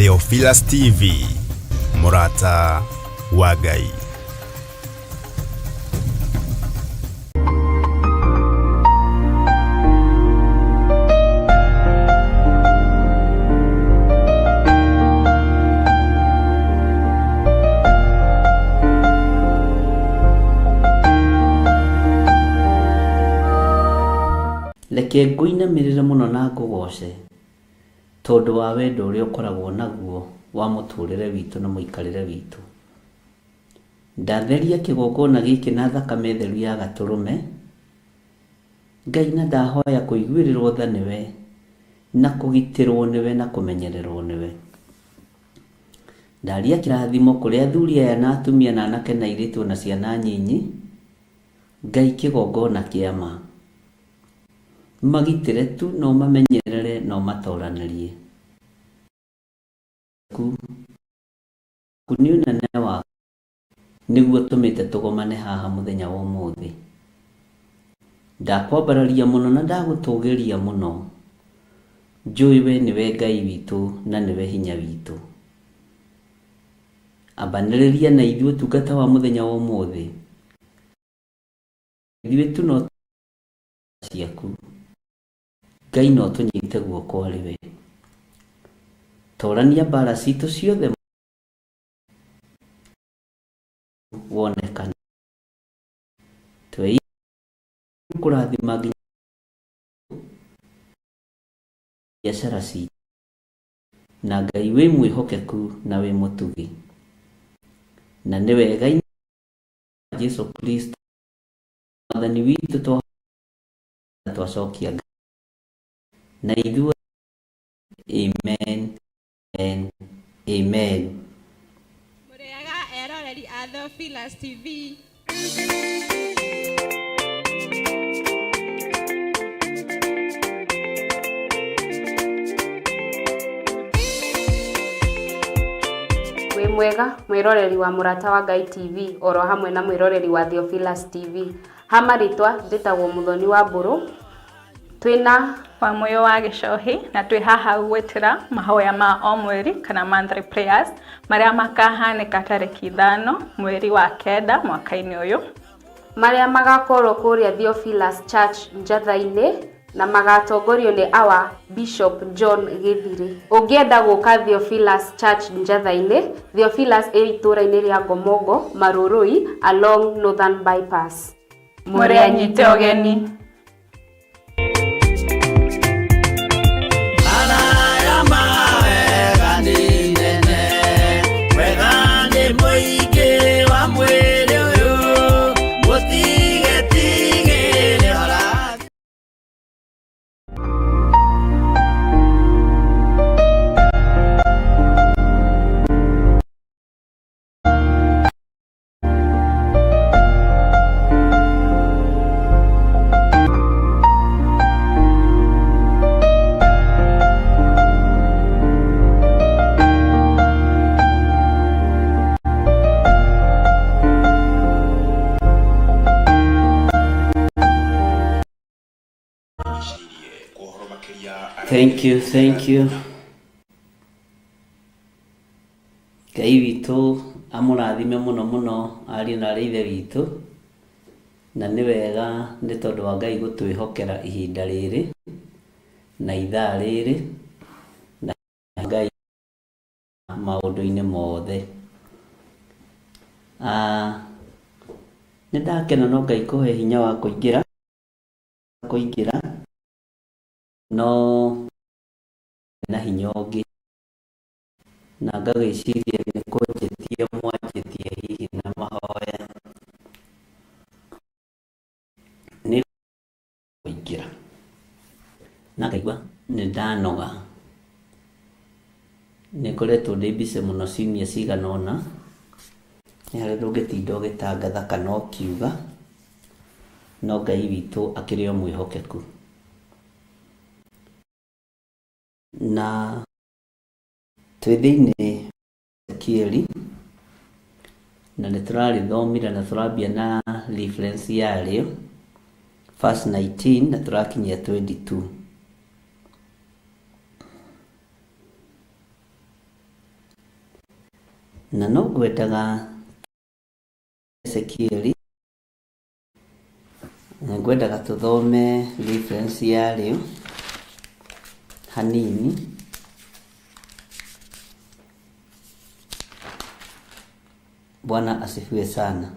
Theophilus TV, mũrata wa Ngai. Reke ngũinamĩrĩre mũno na ngũgooce, tondũ wa wendo ũrĩa ũkoragwo naguo wa mũtũrĩre witũ na mũikarĩre witũ. Ndatheria kĩgongona gĩkĩ na thakame theru ya gatũrũme, Ngai na ndahoya kũiguĩrĩrwo tha nĩwe, na kũgitĩrwo nĩwe na kũmenyererwo nĩwe. Ndaria kĩrathimo kũrĩ athuri aya na atumia na anake na airĩtu ona ciana nyinyi, Ngai kĩgongona kĩa ma. Magitĩre tu na ũmamenyerere na ũmatoranĩrie. Ku nĩ ũnene waku nĩguo ũtũmĩte tũgomane haha mũthenya wa ũmũthĩ. Ndakwambararia mũno na ndagũtũgĩria mũno. Njũĩ we nĩwe Ngai witũ na nĩwe hinya witũ. Ambanĩrĩria na ithuĩ ũtungata wa mũthenya wa ũmũthĩ. Ithuĩ tu no ciaku. Ngai no tũnyite guoko arĩ we. Torania mbara citũ ciothe wonekane. Twĩ kũrathima nginya biacara citũ. Na Ngai wĩ mwĩhokeku na wĩ mũtugi. Na nĩ wega Jesu Kristo Mwathani witũ twacokia na ithuĩ amen and amen. Mũrĩega eroreri a Theophilus TV. Wĩ mwega mwĩroreri wa Mũrata wa Ngai TV oro hamwe na mwĩroreri wa Theophilus TV. Ha marĩtwa njĩtagwo Mũthoni wa Mbũrũ. Twĩna wa Mũyũ wa Gĩcohi na twĩ haha gwĩtĩra mahoya ma o mweri kana monthly prayers marĩa makahanĩka tarĩki 5 mweri wa 9 mwaka-inĩ ũyũ, marĩa magakorwo kũrĩa Theophilus Church Njatha-inĩ na magatongorio nĩ our Bishop John Gĩthirĩ. Ũngĩenda gũka Theophilus Church Njatha-inĩ, Theophilus ĩ itũũra-inĩ rĩa Ngomongo, Marurui, along Northern Bypass. Mũrĩ anyite ũgeni. Thank you, thank you. Ngai witũ amũrathime mũno mũno ariũ na arĩ ithe witũ, na nĩ wega nĩ tondũ wa Ngai gũtwĩhokera ihinda rĩrĩ na ithaa rĩrĩ na Ngai maũndũ-inĩ mothe. Nĩ ndakena no Ngai kũhe hinya wa kũingĩra no na hinya ũngĩ na ngagĩciria nĩ kũnjĩtia mwanjĩtie hihi na mahoya nĩ kũingĩra na ngaigua nĩ ndanoga. Nĩ ngoretwo ndĩ busy mũno ciumia cigana ũna, nĩ harĩa ndũngĩtinda ũgĩtangatha kana ũkiuga, no Ngai witũ akĩrĩ o mwĩhokeku. Na twĩ thĩinĩ Ezekieli, na nĩ tũrarĩthomire na tũrambia na reference yarĩo verse 19 na tũrakinyia 22. Na no ngwendaga Ezekieli, ngwendaga tũthome reference yarĩo hanini. Bwana asifiwe sana.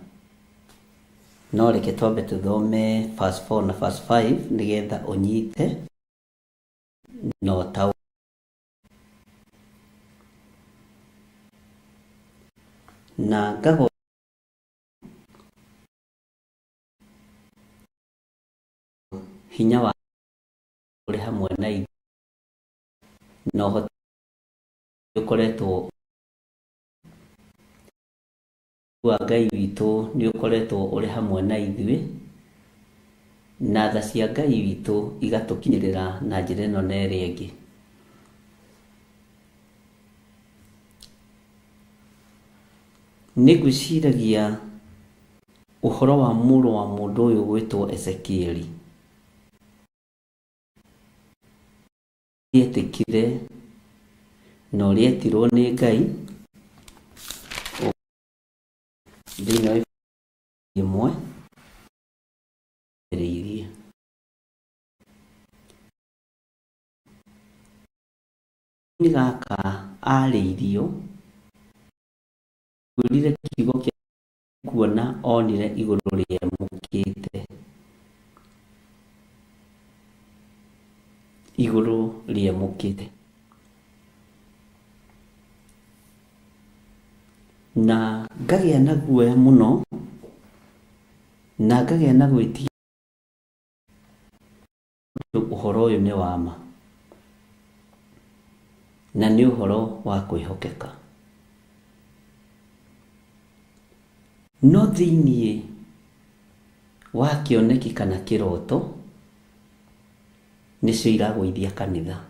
No reke twambe tũthome verse 4 na verse 5 nĩgetha ũnyite na ũtaũ. Na ngago hinya wa ũrĩ hamwe na ithuĩ na ũhoti ũkoretwo wa Ngai witũ nĩ ũkoretwo ũrĩ hamwe na ithuĩ, na tha cia Ngai witũ igatũkinyĩrĩra na njĩra ĩno na ĩrĩa ĩngĩ. Nĩ ngwĩciragia ũhoro wa mũrũ wa mũndũ ũyũ gwĩtwo Ezekieli. Etĩkire na ũrĩa etirwo nĩ Ngai thĩinĩ wa ĩmwe ĩrĩirie. Nĩ gaka arĩirio ngwĩrire kiugo kĩa kuona onire igũrũ rĩemũkĩte. Igũrũ rĩemũkĩte. Na ngagĩa na guoya mũno na ngagĩa na gwĩtigĩra tondũ ũhoro ũyũ nĩ wa ma na nĩ ũhoro wa kwĩhokeka. No thĩiniĩ wa kĩoneki kana kĩroto nĩcio iragũithia kanitha.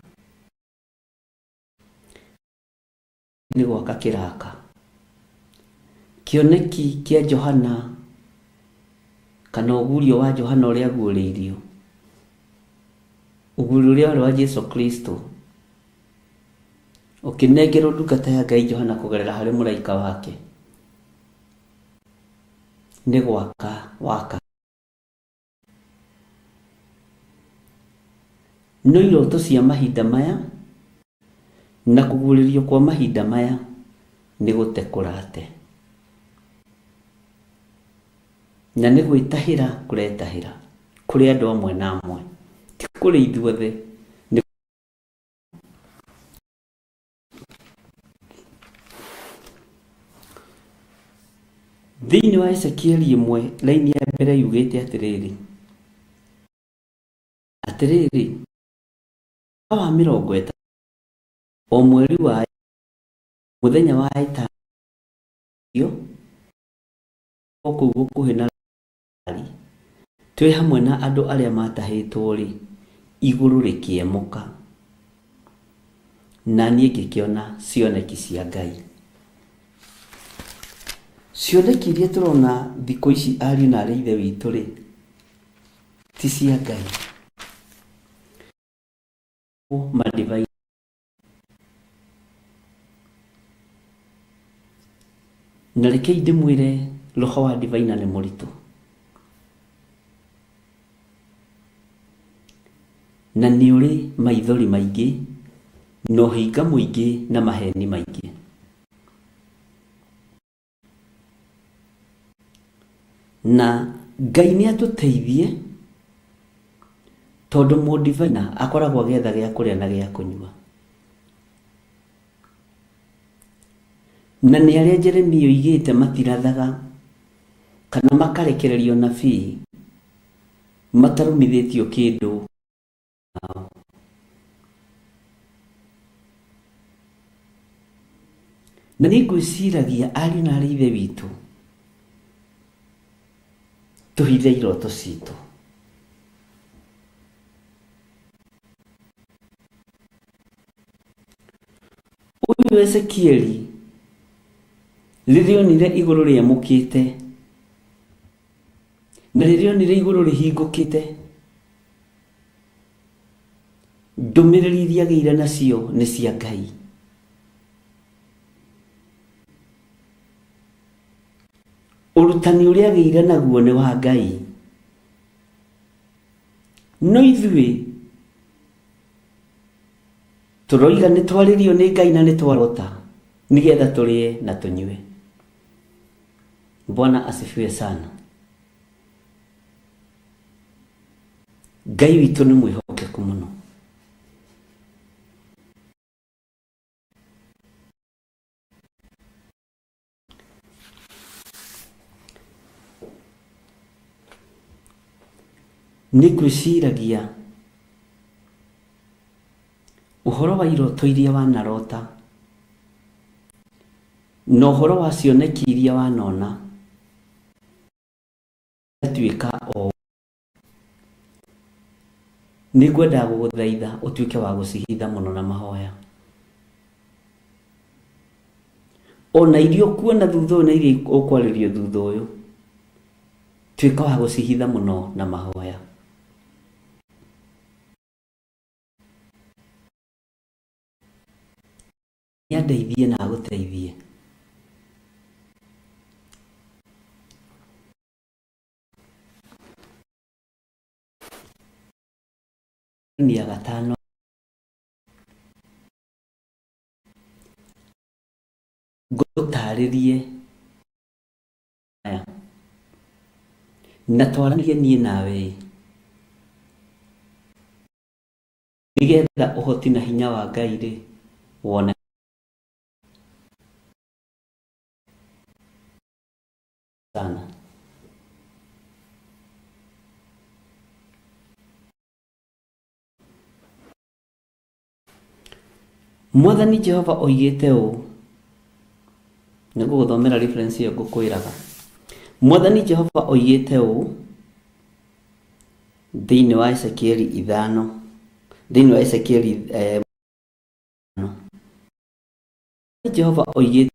Nĩ gwaka kĩraka. Kĩoneki kĩa Johana kana ũguũrio wa Johana ũrĩa aguũrĩirio, ũguũrio ũrĩa warĩ wa Jesu Kristo, ũkĩnengerwo ndungata ya Ngai Johana kũgerera harĩ mũraika wake, nĩ gwaka waka. No iroto cia mahinda maya na kũguũrĩrio kwa mahinda maya nĩ gũte kũrate. Na nĩ gwĩtahĩra kũretahĩra kũrĩ andũ amwe na amwe, ti kũrĩ ithuothe. Nĩ Thĩinĩ wa Ezekieli ĩmwe raini ya mbere yugĩte atĩrĩrĩ, atĩrĩrĩ, mwaka wa mĩrongo ĩtatũ o mweri wa mũthenya wa ĩtano o kũu gũkuhĩ na twĩ hamwe na andũ arĩa matahĩtwo-rĩ, igũrũ rĩkĩemũka, na niĩ ngĩkĩona cioneki cia Ngai. Cioneki iria tũrona thikũ ici ariũ na arĩ ithe witũ-rĩ, ti cia Ngai. Madivai na rekei ndĩmwĩre roho wa divaina nĩ mũritũ na nĩ ũrĩ maithori maingĩ na ũhinga mũingĩ na maheni maingĩ. Na Ngai nĩ atũteithie tondũ mũndivaina akoragwo agĩetha gĩa kũrĩa na gĩa kũnyua. Na nĩ arĩa Jeremia oigĩte matirathaga kana makarekererio nabii matarũmithĩtio kĩndũ nao. Na nĩ ngwĩciragia ariũ na arĩ ithe witũ tũhithe iroto citũ. Ũyũ Ezekieli rĩrĩa onire igũrũ rĩemũkĩte na rĩrĩa onire igũrũ rĩhingũkĩte, ndũmĩrĩri iria agĩire nacio nĩ cia Ngai. Ũrutani ũrĩa agĩire naguo nĩ wa Ngai. No ithuĩ tũroiga nĩ twarĩrio nĩ Ngai na nĩ twarota nĩgetha tũrĩe na tũnyue. Bwana asifiwe sana. Ngai witũ nĩ mwĩhokeku mũno. Nĩ ngwĩciragia ũhoro wa iroto iria wanarota na ũhoro wa cioneki iria wanona atuĩka o nĩ ngwenda gũgũthaitha ũtuĩke wa gũcihitha mũno na mahoya. Ona iria ũkuona thutha ũyũ na iria ũkwarĩrio thutha ũyũ, tuĩka wa gũcihitha mũno na mahoya. Nĩandeithie na agũteithie. Ya gatano ngũtarĩrie aya na twaranĩrie niĩ nawe nĩgetha ũhoti na hinya wa Ngai rĩ wone. Sana. Mwathani Jehova oigĩte ũũ, nĩ ngũgũthomera reference ĩyo ngũkwĩraga. Mwathani Jehova oigĩte ũũ thĩinĩ wa Ezekieli ithano, thĩinĩ wa Ezekieli Jehova oigĩte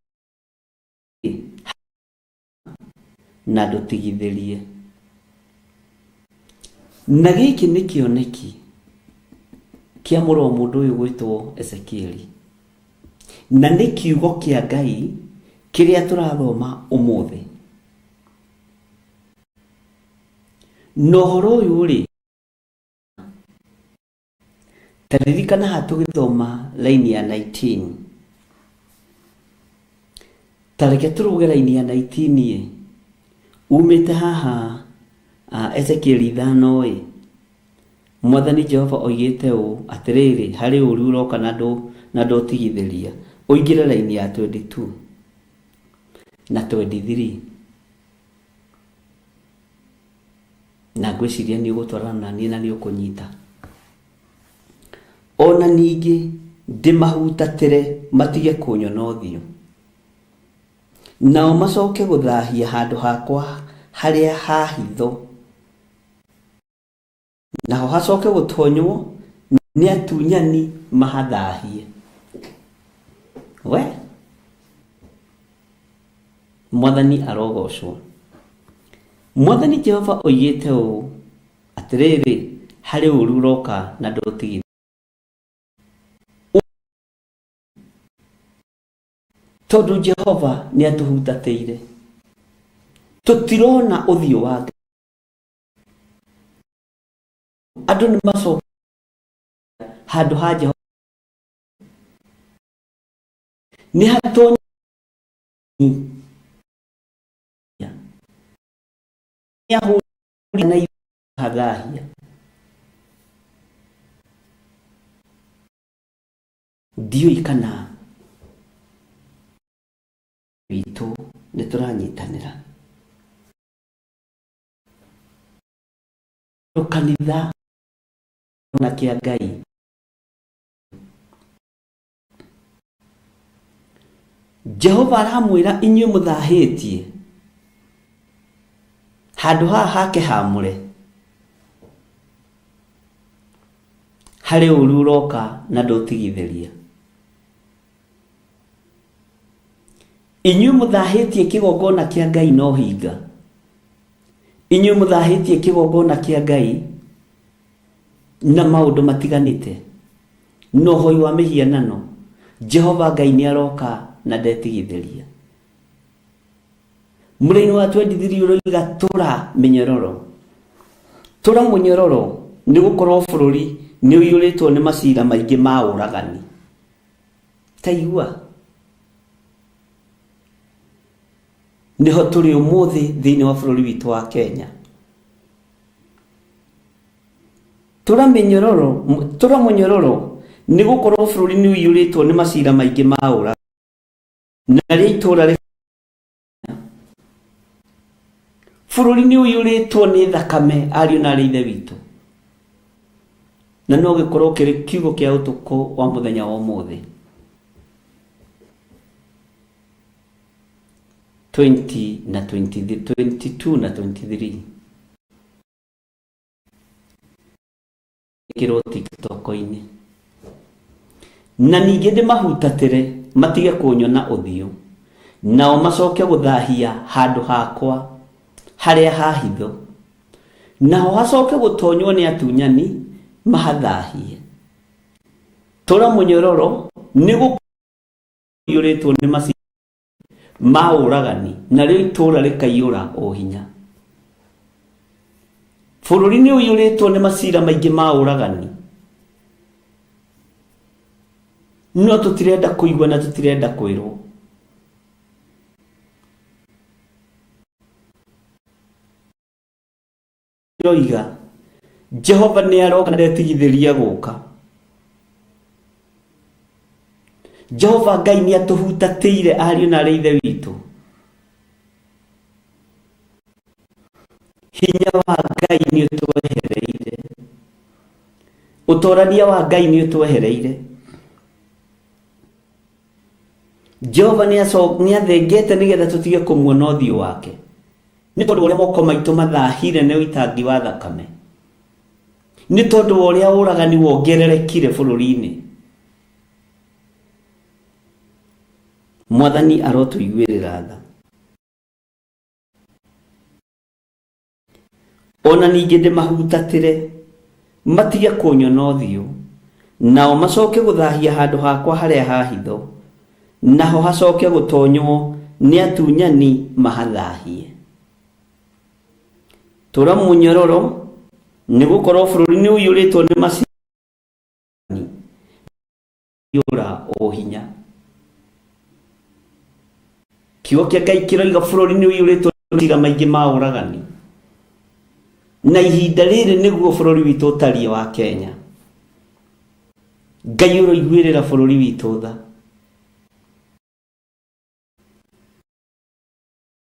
na ndũtigithĩrie. Na gĩkĩ nĩ kĩoneki kĩa mũrũ wa mũndũ ũyũ gwĩtwo Ezekieli, na nĩ kiugo kĩa Ngai kĩrĩa tũrathoma ũmũthĩ. Na ũhoro ũyũ rĩ, ta ririkana haha tũgĩthoma line ya 19, ta reke tũrũge line ya 19 ĩ, umĩte haha Ezekieli ithano ĩ, Mwathani Jehova oigĩte ũũ, atĩrĩrĩ, harĩ ũũru ũroka na ndũtigithĩria. Ũingĩre line ya 22 na 23. Na ngwĩciria nĩ ũgũtwarana na niĩ na nĩ ũkũnyita. Ona ningĩ ndĩmahutatĩre matige kũnyona ũthiũ, nao macoke gũthahia handũ hakwa harĩa ha hitho, naho hacoke gũtonywo nĩ atunyani mahathahie. We Mwathani arogocwo. Mwathani Jehova oigĩte ũũ, atĩrĩrĩ, harĩ ũũru ũroka na ndũtigithĩria. Tondũ Jehova nĩ atũhutatĩire, tũtirona ũthiũ wa Ngai. Andũ nĩ macoka handũ ha Jehova nĩ hatonya na hathahia. Ndiũĩ kana witũ nĩ tũranyitanĩra. Kanitha na kĩa Ngai Jehova aramwĩra inyuĩ mũthahĩtie handũ haha hake hamũre harĩ ũru ũroka na ndũtigithĩria. Inyuĩ mũthahĩtie kĩgongona kĩa Ngai no hinga. Inyuĩ mũthahĩtie kĩgongona kĩa Ngai na maũndũ matiganĩte na ũhoi wa mĩhianano. Jehova Ngai nĩ aroka na ndetigithĩria. Mũraini wa 23 ũroiga tũra mĩnyororo. Tũra mũnyororo nĩ gũkorwo bũrũri nĩ ũiyũrĩtwo nĩ macira maingĩ ma ũragani. Ta igua. Nĩho tũrĩ ũmũthĩ thĩinĩ wa bũrũri witũ wa Kenya. Tũra mĩnyororo, tũra mũnyororo nĩ gũkorwo bũrũri nĩ ũiyũrĩtwo nĩ macira maingĩ ma ũragani. Narĩo itũũra rĩ bũrũri nĩ ũiyũrĩtwo nĩ thakame ariũ na arĩ ithe witũ. Na no gĩkorwo kĩrĩ kiugo kĩa ũtukũ wa mũthenya wa ũmũthĩ. 20 na 23, 22 na 23. Ĩkĩrwo TikTok-inĩ. Na ningĩ ndĩmahutatĩre matige kũnyona ũthiũ, nao macoke gũthahia handũ hakwa harĩa ha hitho, naho hacoke gũtonywo nĩ atunyani mahathahie. Tũra mũnyororo nĩ gũiyũrĩtwo nĩ maci ma ũragani, narĩo itũũra rĩkaiyũra ũhinya. Bũrũri nĩ ũiyũrĩtwo nĩ macira maingĩ ma ũragani, no tũtirenda kũigua na tũtirenda kwĩrwo. Roiga Jehova nĩ aroka na ndetigithĩria gũka. Jehova Ngai nĩ atũhutatĩire ariũ na arĩ ithe witũ. Hinya wa Ngai nĩ ũtwehereire, ũtorania wa Ngai nĩ ũtwehereire. Jehova nĩ athengete nĩgetha tũtige kũmuona ũthiũ wake, nĩ tondũ wa ũrĩa moko maitũ mathahire nĩ ũitangi wa thakame, nĩ tondũ wa ũrĩa ũragani wongererekire bũrũri-inĩ. Mwathani arotũiguĩrĩra tha. Ona ningĩ ndĩmahutatĩre matige kũnyona ũthiũ, nao macoke gũthahia handũ hakwa harĩa ha hitho, naho hacoke gũtonywo nĩ atunyani mahathahie. Tũra mũnyororo, nĩ gũkorwo bũrũri nĩ ũiyũrĩtwo nĩ maci yũra ũhinya. Kiugo kĩa Ngai kĩroiga bũrũri nĩ ũiyũrĩtwo nĩ macira maingĩ ma ũragani, na ihinda rĩrĩ nĩguo bũrũri witũ ũtariĩ wa Kenya. Ngai ũroiguĩrĩra bũrũri witũ tha.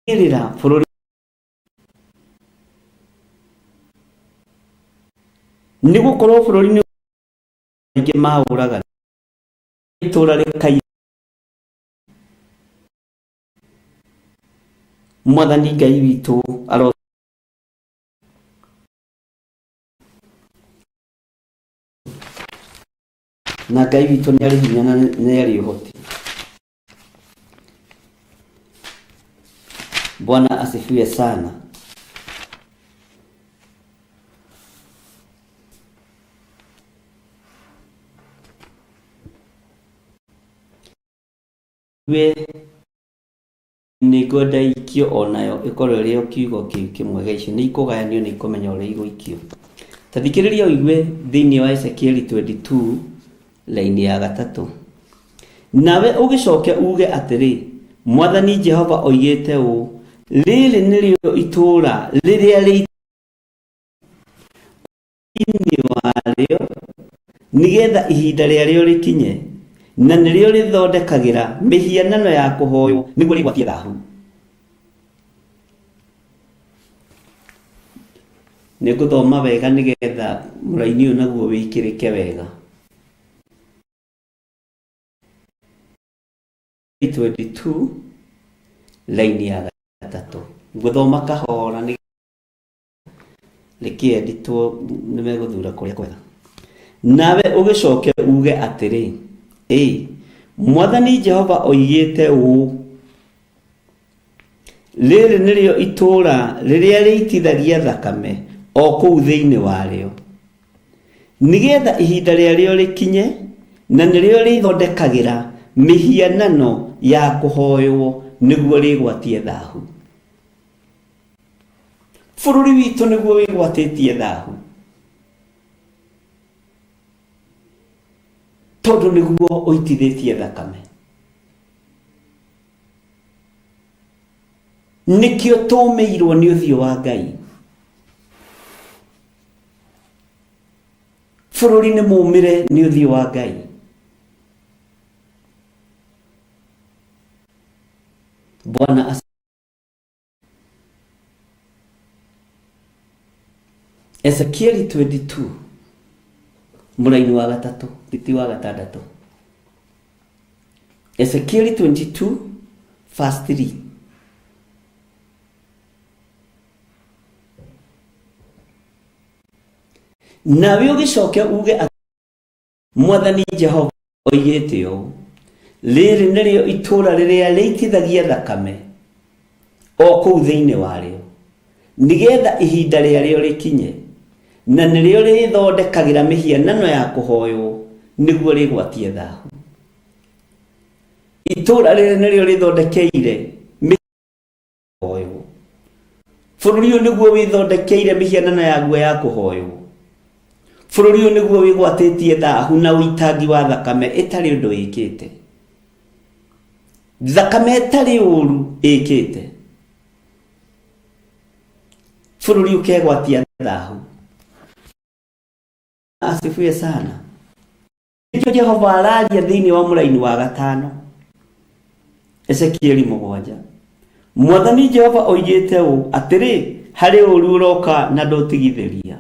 Ĩrĩra bũrũri nĩ gũkorwo bũrũri nĩ maingĩ ma ũragani, itũũra rĩkai. Mwathani Ngai witũ aro na Ngai witũ nĩ arĩ hinya na nĩ arĩ ũhoti. Bwana asifiwe sana. We nĩ ngwenda ikio onayo ĩkorwo ĩrĩ o kiugo kĩu kĩmwe gĩa icio, nĩ ikũgayanio, nĩ ikũmenya ũrĩa igũikio. Ta thikĩrĩria ũigue thĩinĩ wa Ezekieli 22 laini ya gatatũ. Nawe ũgĩcoke uuge atĩrĩ, Mwathani Jehova oigĩte ũũ, rĩrĩ nĩrĩo itũũra rĩrĩa rĩ thĩinĩ warĩo, nĩgetha ihinda rĩarĩo rĩkinye, na nĩrĩo rĩthondekagĩra mĩhianano ya kũhoywo nĩguo rĩgwatie thahu. Nĩ ngũthoma wega nĩgetha mũraini ũyũ naguo wĩkĩrĩke wega. 22 laini ya gatatũ. Ngũthoma kahora nĩ rĩkĩenditwo nĩ megũthura kũrĩa kwega. Nawe ũgĩcoke uge atĩrĩ, ĩ Mwathani Jehova oigĩte ũũ, rĩrĩ nĩrĩo itũũra rĩrĩa rĩitithagia thakame o kũu thĩinĩ warĩo, nĩgetha ihinda rĩarĩo rĩkinye, na nĩrĩo rĩthondekagĩra mĩhianano ya kũhoywo nĩguo rĩgwatie thahu. Bũrũri witũ nĩguo wĩgwatĩtie thahu, tondũ nĩguo ũitithĩtie thakame. Nĩkĩo tũmĩirwo nĩ ũthiũ wa Ngai. Bũrũri nĩ mũmĩre nĩ ũthiũ wa Ngai. Bwana as Ezekieli 22 mũraini wa gatatũ ti wa gatandatũ. Ezekieli 22 verse 3. Nawe ũgĩcoke uge atĩ Mwathani Jehova oigĩte ũũ, rĩrĩ nĩrĩo itũũra rĩrĩa rĩitithagia thakame o kũu thĩinĩ warĩo, nĩgetha ihinda rĩarĩo rĩkinye, na nĩrĩo rĩĩthondekagĩra mĩhianano ya kũhoywo nĩguo rĩgwatie thahu. Itũũra rĩrĩ nĩrĩo rĩthondekeire kũhoywo. Bũrũri ũyũ nĩguo wĩthondekeire mĩhianano yaguo ya kũhoywo. Bũrũri ũyũ nĩguo wĩgwatĩtie thahu na ũitangi wa thakame ĩtarĩ ũndũ ĩkĩte. Thakame ĩtarĩ ũru ĩkĩte. Bũrũri ũkegwatia thahu. Asifiwe sana. Nĩkĩo Jehova araria thĩinĩ wa mũraini wa gatano, Ezekieli 7. Mwathani Jehova oigĩte ũũ, atĩrĩ, harĩ ũũru ũroka na ndũtigithĩria.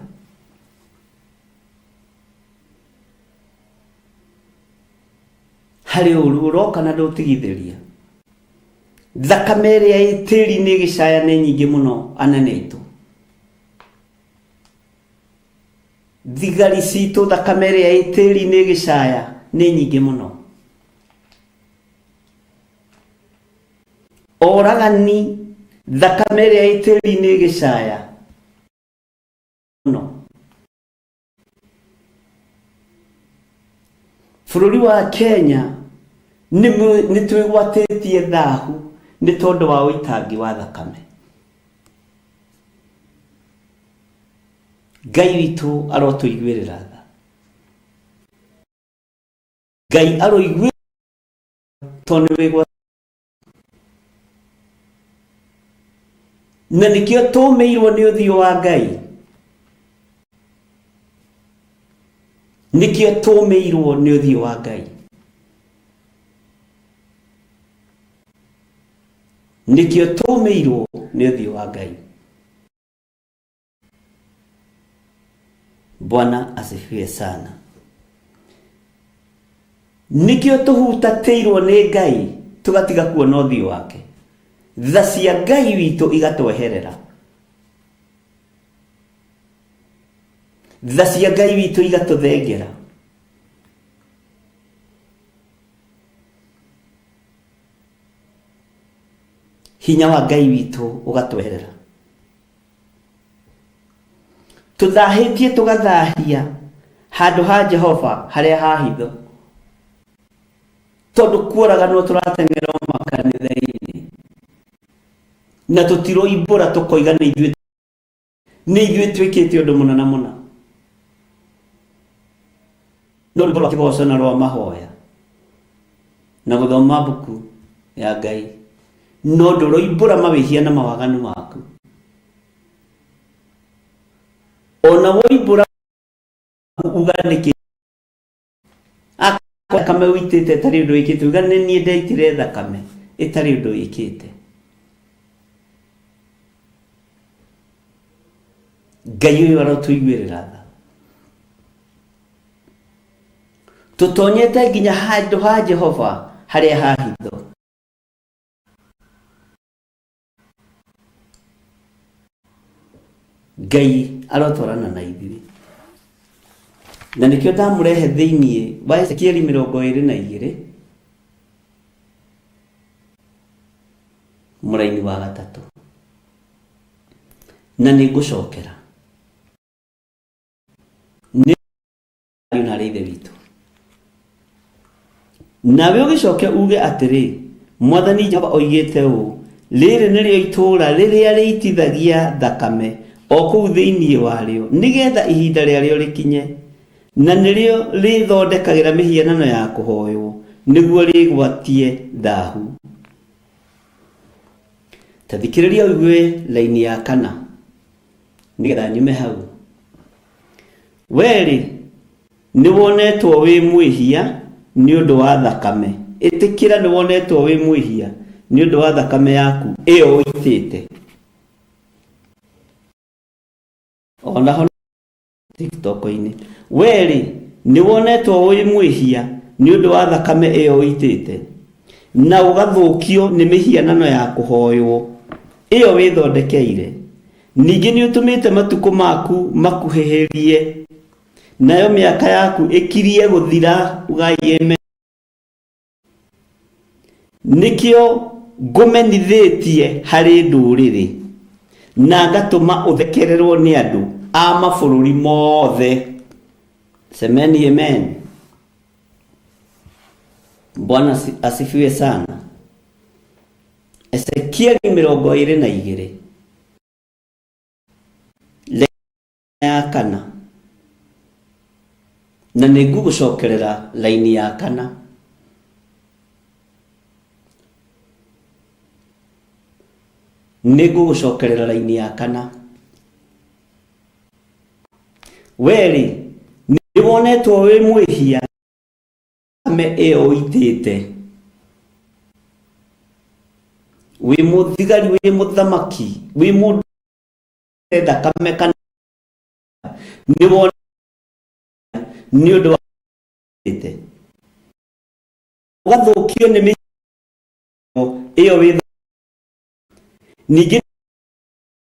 Harĩ ũũru ũroka na ndũtigithĩria. Thakame ĩrĩa ĩ tĩri-inĩ ĩgĩcaya nĩ nyingĩ mũno anene aitũ. Thigari citũ thakame ĩrĩa ĩ tĩri-inĩ ĩgĩcaya nĩ nyingĩ mũno. Oragani thakame ĩrĩa ĩ tĩri-inĩ ĩgĩcaya mũno. Bũrũri wa Kenya nĩ twĩgwatĩtie thahu nĩ tondũ wa ũitangi wa thakame. Ngai witũ arotũiguĩrĩra tha. Ngai aroiguĩra tondũ nĩ wĩgwa na nĩkĩo tũmĩirwo nĩ ũthiũ wa Ngai. Nĩkĩo tũmĩirwo nĩ ũthiũ wa Ngai. Nĩkĩo tũmĩirwo nĩ ũthiũ wa Ngai. Bwana asifiwe sana. Nĩkĩo tũhutatĩirwo nĩ Ngai tũgatiga kuona ũthiũ wake. Tha cia Ngai witũ igatweherera. Tha cia Ngai witũ igatũthengera. Hinya wa Ngai witũ ũgatweherera. Tũthahĩtie tũgathahia handũ ha Jehova harĩa ha hitho. Tondũ kuoraganwo tũrateng'era o makanitha-inĩ. Na tũtiroimbũra tũkoiga nĩ ithuĩ nĩ ithuĩ twĩkĩte ũndũ mũna na mũna. No rwĩmbo rwa kĩgoco na rwa mahoya na gũthoma mbuku ya Ngai no ndũroimbũra mawĩhia na mawaganu maku. Ona woimbũra uga nĩkĩ thakame ũitĩte ĩtarĩ ũndũ wĩkĩte, uga nĩ niĩ ndeitire thakame ĩtarĩ ũndũ wĩkĩte. Ngai ũyũ arotũiguĩrĩra tha. Tũtonyete nginya handũ ha Jehova harĩa ha hitho. Ngai arotwarana na ithuĩ. Na nĩkĩo ndamũrehe thĩinĩ wa Ezekieli 22 mũraini wa gatatũ. Na nĩ ngũcokera. Nĩ ariũ na arĩ ithe witũ. Nawe ũgĩcoke uge atĩrĩ, Mwathani Jehova oigĩte ũũ, rĩrĩ nĩrĩo itũũra rĩrĩa rĩitithagia thakame O kũu thĩinĩ warĩo, nĩgetha ihinda rĩarĩo rĩkinye, na nĩrĩo rĩĩthondekagĩra mĩhianano ya kũhoywo nĩguo rĩĩgwatie thahu. Ta thikĩrĩria ũigue laini ya kana, nĩgetha nyume hau. Wee-rĩ, nĩwonetwo wĩ mwĩhia nĩ ũndũ wa thakame, ĩtĩkĩra nĩwonetwo wĩ mwĩhia nĩ ũndũ wa thakame yaku ĩyo ũitĩte. Onaho TikTok-inĩ. Wee-rĩ, nĩwonetwo wĩ mwĩhia nĩ ũndũ wa thakame ĩyo ũitĩte, na ũgathũkio nĩ mĩhianano ya kũhoywo ĩyo wĩthondekeire. Ningĩ nĩũtũmĩte matukũ maku makuhĩhĩrie, nayo mĩaka yaku ĩkirie gũthira. Ugai amen. Nĩkĩo ngũmenithĩtie harĩ ndũrĩrĩ, na ngatũma ũthekererwo nĩ andũ a mabũrũri mothe. Semeni amen. Bwana asifiwe sana. Ezekieli 22 ya kana, na nĩ ngũgũcokerera laini ya kana. Nĩ ngũgũcokerera laini ya kana. Wee-rĩ, nĩ wonetwo wĩ mwĩhia thakame ĩyo ũitĩte. Wĩ mũthigari, wĩ mũthamaki, wĩ mũndũ thakame kana nĩ wona nĩ ũndũ wa ĩte ũgathũkio nĩ mĩhianano ĩyo wĩ ningĩ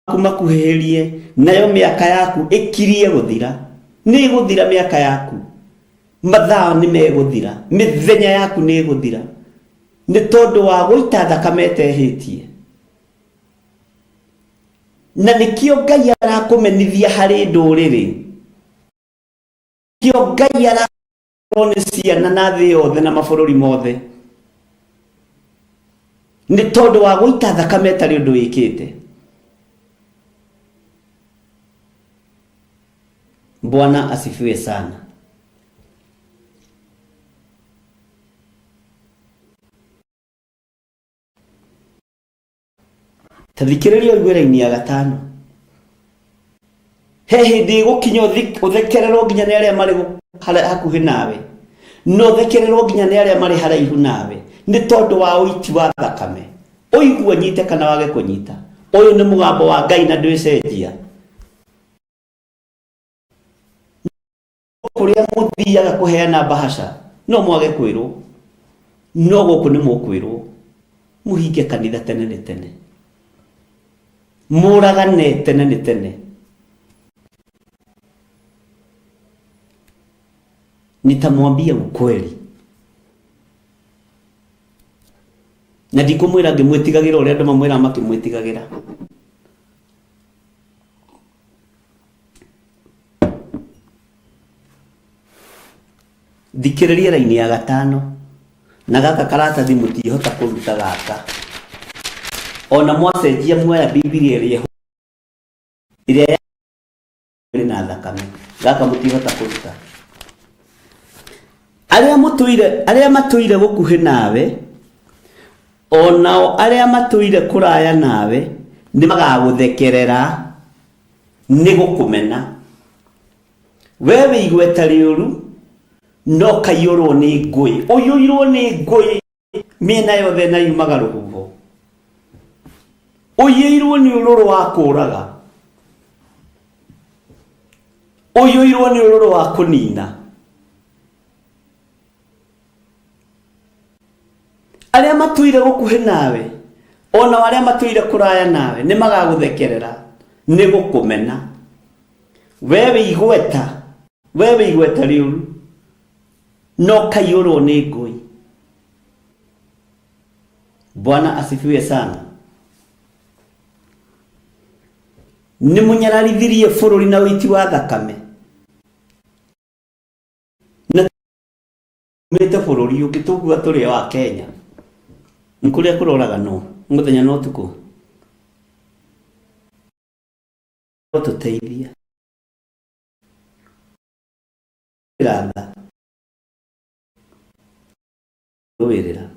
makuhĩhĩrie, nayo mĩaka yaku ĩkirie gũthira. Nĩ ĩgũthira mĩaka yaku, mathaa nĩ megũthira, mĩthenya yaku nĩ ĩgũthira nĩ tondũ wa gũita thakame ĩtehĩtie. Na nĩkĩo Ngai arakũmenithia harĩ ndũrĩrĩ, nĩkĩo Ngai arakorwo nĩ ciana na thĩ yothe na mabũrũri mothe, nĩ tondũ wa gũita thakame ĩtarĩ ũndũ wĩkĩte. Bwana asifiwe sana. Ta thikĩrĩria ũigue raini ya gatano. He hĩndĩ ĩgũkinya ũthekererwo nginya nĩ arĩa marĩ hakuhĩ nawe, na ũthekererwo nginya nĩ arĩa marĩ haraihu nawe, nĩ tondũ wa ũiti wa thakame. Ũigue nyite kana wage kũnyita, ũyũ nĩ mũgambo wa Ngai na ndwĩcenjia. Kũrĩa mũthiaga kũheana mbahaca no mwage kwĩrwo, no gũkũ nĩ mũkwĩrwo mũhinge kanitha tene nĩ tene, mũragane tene nĩ tene. Nitamwambia ukweli na ndikũmwĩra ngĩmwĩtigagĩra ũrĩa andũ mamwĩraga makĩmwĩtigagĩra. Thikĩrĩria raini ya gatano, na gaka karatathi mũtingĩhota kũruta gaka. Ona mwacenjia muoya Bibilia ĩrĩa ĩrĩa ĩrĩ na thakame, gaka mũtingĩhota kũruta. Arĩa mũtũire, arĩa matũire gũkuhĩ nawe, o nao arĩa matũire kũraya nawe, nĩ magagũthekerera nĩ gũkũmena. We wĩ igweta rĩũru, no kaiyũrwo nĩ ngũĩ, ũiyũirwo nĩ ngũĩ mĩena yothe na yumaga rũhuho. Ũiyũirwo nĩ ũrũrũ wa kũũraga, ũiyũirwo nĩ ũrũrũ wa kũnina. Arĩa matũire gũkuhĩ nawe, o nao arĩa matũire kũraya nawe, nĩ magagũthekerera nĩ gũkũmena. We wĩ igweta, we wĩ igweta rĩũru, no kaiyũrwo nĩ ngũi. Bwana asifiwe sana. Nĩ mũnyararithirie bũrũri na ũiti wa thakame, na tumĩte bũrũri ũngĩ tũkuga tũrĩ wa Kenya. Nĩ kũrĩa kũroraganwo mũthenya na ũtukũ. Arotũteithia. Ratha. Rũĩrĩra.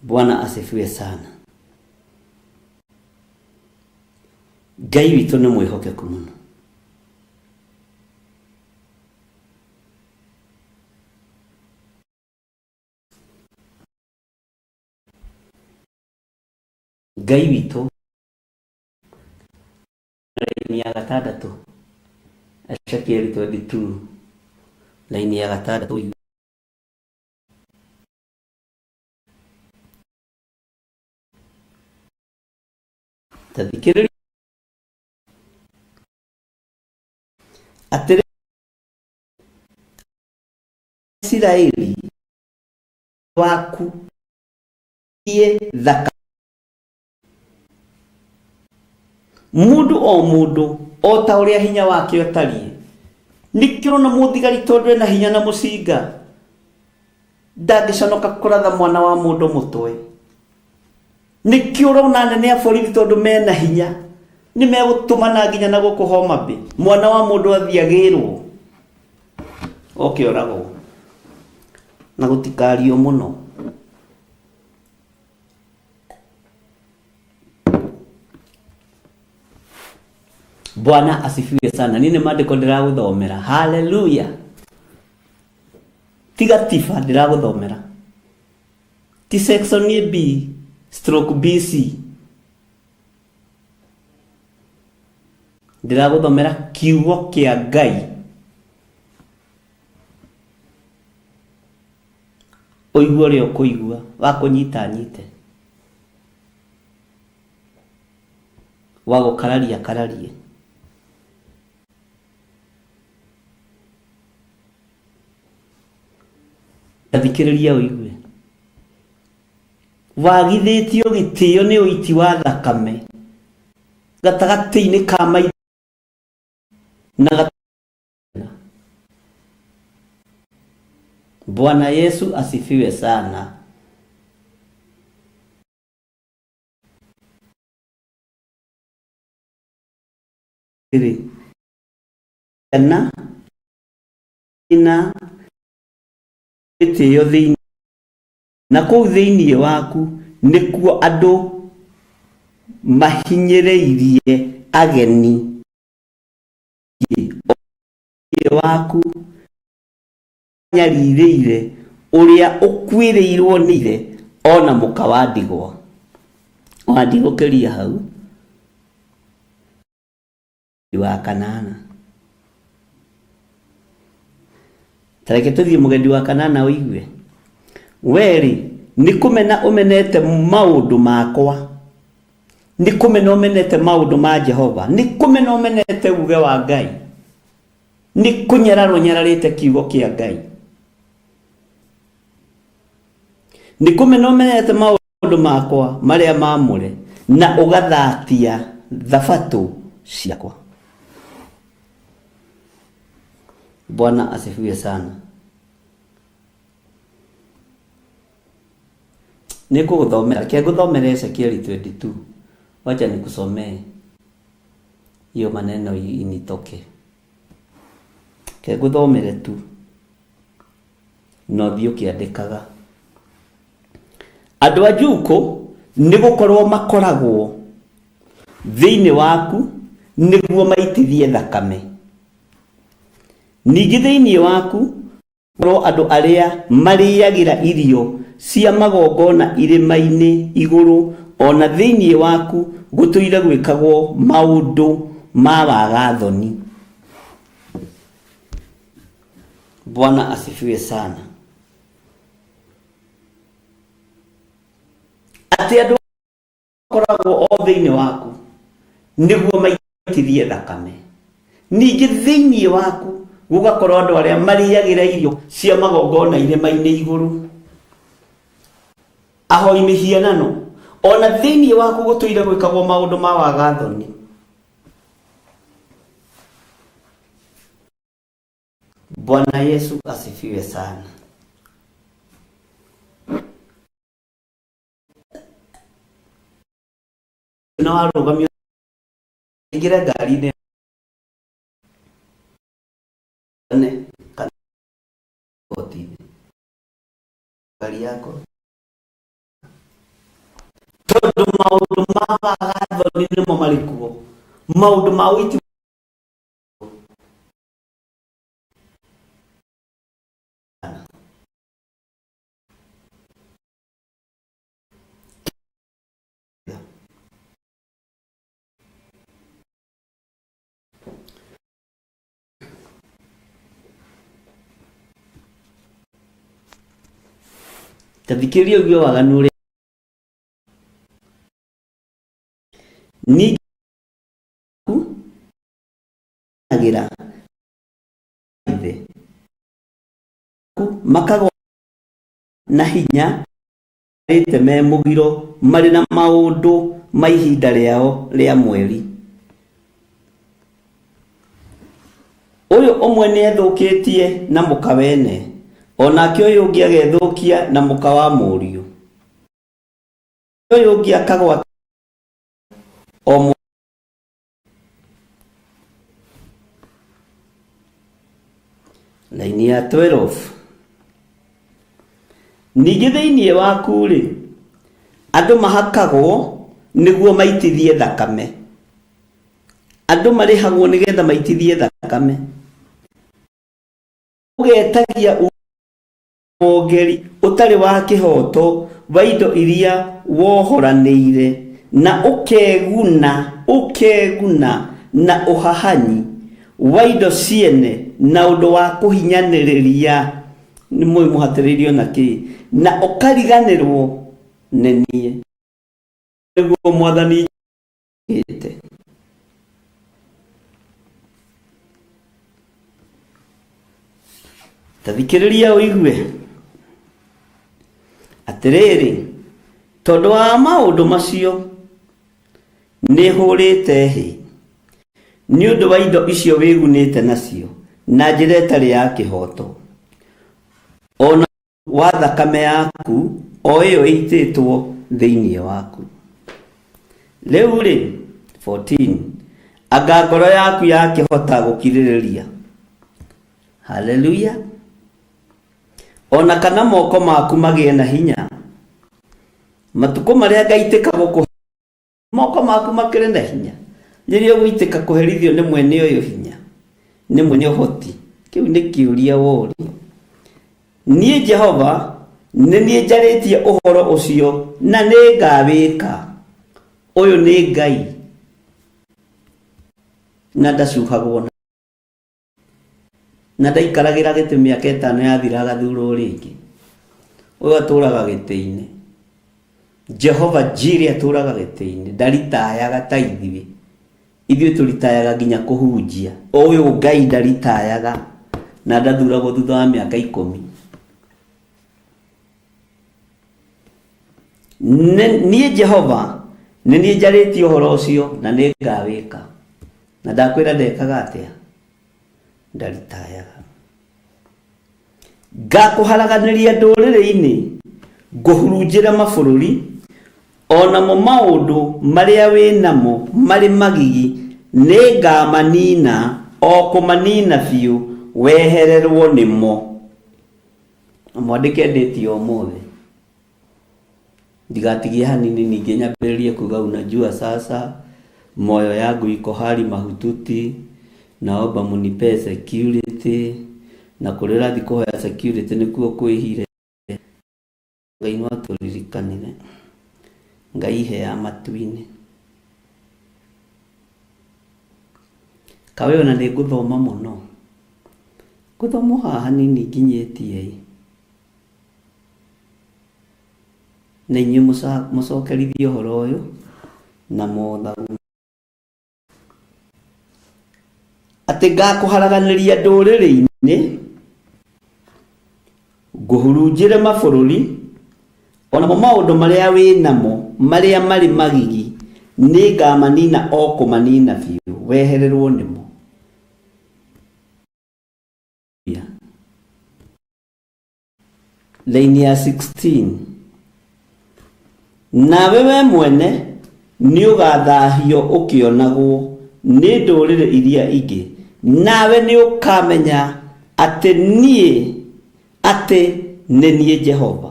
Bwana asifiwe sana. Ngai witũ nĩ mwĩhokeku mũno. Ngai witũ raini ya gatandatũ, Ezekiel 22 raini ya gatandatũ. Ta thikĩrĩria atĩrĩ, Isiraeli waku ie thaka mũndũ o mũndũ o ta ũrĩa hinya wake ũtariĩ. Nĩkĩo ũrona mũthigari tondũ ena hinya na mũcinga ndangĩconoka kũratha mwana wa mũndũ mũtwe. Nĩkĩo ũrona anene a borithi tondũ mena hinya nĩ megũtũmana nginya na gũkũ Homa Bay, mwana wa mũndũ athiĩ agĩrwo oke oragwo na gũtikario mũno. Bwana asifiwe sana. Niĩ nĩ maandĩko ndĩragũthomera. Haleluya. Tiga tiba ndĩragũthomera. Ti section A B stroke BC. Ndĩragũthomera kiugo kĩa Ngai. Ũigue ũrĩa ũkũigua, wakũnyita anyite. Wa gũkararia akararie. Ta thikĩrĩria ũigue. Wagithĩtio gĩtĩo nĩ ũiti wa thakame gatagatĩ-inĩ ka maitho na Bwana Yesu asifiwe sana. Rĩ ciana ina gĩtĩo thĩinĩ na kũu thĩinĩ waku nĩkuo andũ mahinyĩrĩirie ageni thĩinĩ waku nyarirĩire ũrĩa ũkuĩrĩirwo nĩ ithe ona mũka wa ndigwa. Wandigũkĩria hau wa kanana. Ta reke tũthiĩ mũgendi wa kanana ũigue. Werĩ nĩ kũmena ũmenete maũndũ makwa, nĩ kũmena ũmenete maũndũ ma Jehova, nĩ kũmena ũmenete uge wa Ngai, nĩ kũnyarara ũnyararĩte kiugo kĩa Ngai, nĩ kũmena ũmenete maũndũ makwa marĩa mamũre na ũgathatia thabatũ ciakwa. Bwana asifiwe sana. Nĩ ngũgũthomera, reke ngũthomere Ezekieli 22. Wacha nikusomee hiyo maneno initoke. Reke ngũthomere tu na ũthiĩ ũkĩandĩkaga. Andũ a Jukũ nĩ gũkorwo makoragwo thĩinĩ waku nĩguo maitithie thakame. Ningĩ thĩinĩ waku gũkorwo andũ arĩa marĩagĩra irio cia magongona irĩma-inĩ igũrũ, o na thĩinĩ waku gũtũire gwĩkagwo maũndũ ma waga-thoni. Bwana asifiwe sana. Atĩ andũ makoragwo o thĩinĩ waku nĩguo maitithie thakame. Ningĩ thĩinĩ waku gũgakorwo andũ arĩa marĩagĩra irio cia magongona irĩma-inĩ igũrũ, ahoi mĩhianano, ona thĩinĩ waku gũtũire gwĩkagwo maũndũ ma waga-thoni. Bwana Yesu asifiwe sana. Na warũgamio ingĩre ngari-inĩ ne kana igoti-inĩ ngari yakwa tondũ maũndũ ma wagathoni nĩmo marĩ kuo maũndũ ma ũiti. Ta thikĩrĩria ũigue waganu ũrĩa ningĩ agĩra ithe makagwa na hinya rĩte me mũgiro marĩ na maũndũ ma ihinda rĩao rĩa mweri. Ũyũ ũmwe nĩethũkĩtie na mũka wene, o nake ũyũ ũngĩ agethũkia na mũka wa mũriũ. Ũyũ ũngĩ akagwa o mũ Laini ya 12. Ningĩ thĩinĩ waku-rĩ, andũ mahakagwo nĩguo maitithie thakame. Andũ marĩhagwo nĩgetha maitithie thakame. Ũgetagia wongeri ũtarĩ wa kĩhooto wa indo iria wohoranĩire, na ũkeguna ũkeguna na ũhahanyi wa indo ciene na ũndũ wa kũhinyanĩrĩria, nĩ mũĩ mũhatĩrĩirio na kĩ, na ũkariganĩrwo nĩ niĩ. Nĩguo Mwathani ĩte. Ta thikĩrĩria ũigue. Atĩrĩrĩ, tondũ wa maũndũ macio nĩ hũrĩte hĩ nĩ ũndũ wa indo icio wĩgunĩte nacio na njĩra ĩtarĩ ya kĩhooto, o na wa thakame yaku o ĩyo ĩitĩtwo thĩinĩ waku. Rĩu-rĩ, 14 anga ngoro yaku yakĩhota gũkirĩrĩria? Haleluya! O na kana moko maku magĩe na hinya matukũ marĩa ngaitĩka gũkũ moko maku makĩrĩ na hinya rĩrĩa ũgũitĩka kũherithio nĩ mwene ũyũ hinya nĩ mwene ũhoti. Kĩu nĩ kĩũria worio. Niĩ Jehova nĩ niĩ njarĩtie ũhoro ũcio na nĩ ngawĩka. Ũyũ nĩ Ngai na ndacuhagwo na ndaikaragĩra gĩtĩ mĩaka ĩtano yathira agathurwo rĩngĩ. Ũyũ atũraga gĩtĩ-inĩ. Jehova Jire atũraga gĩtĩ-inĩ, ndaritayaga ta ithuĩ. Ithuĩ tũritayaga nginya kũhunjia. Ũyũ Ngai ndaritayaga na ndathuragwo thutha wa mĩaka 10. Niĩ Jehova nĩ niĩ njarĩtie ũhoro ũcio na nĩ ngawĩka. Na ndakwĩra ndekaga atĩa? Ndaritayaga. Ngakũharaganĩria ndũrĩrĩ-inĩ, ngũhurunjĩre mabũrũri, o namo maũndũ marĩa wĩ namo marĩ magigi nĩngamanina, o kũmanina biũ, wehererwo nĩmo. Mwandĩke ndĩti ya ũmũthĩ. Ndigatigie hanini ningĩ nyambĩrĩrie kuga unajua sasa moyo yangu iko hali mahututi, naomba munipe security, na kũrĩa ũrathiĩ kũhoya security nĩkuo kwĩhire. Ngai no atũririkanire. Ngai hea matu-inĩ. Kawe ona nĩ ngũthoma mũno. Ngũthoma o haha hanini nginyĩtie ĩ. Na inyuĩ mũcokerithie ũhoro ũyũ na mũthagu. Atĩ ngakũharaganĩria ndũrĩrĩ-inĩ, ngũhurunjĩre mabũrũri, o namo maũndũ marĩa wĩ namo marĩa marĩ magigi nĩngamanina o kũmanina biũ, wehererwo nĩmo. Laini ya 16. Nawe we mwene Nĩ ũgathahio ũkĩonagwo nĩ ndũrĩrĩ iria ingĩ, nawe nĩ ũkamenya atĩ niĩ, atĩ nĩ niĩ Jehova.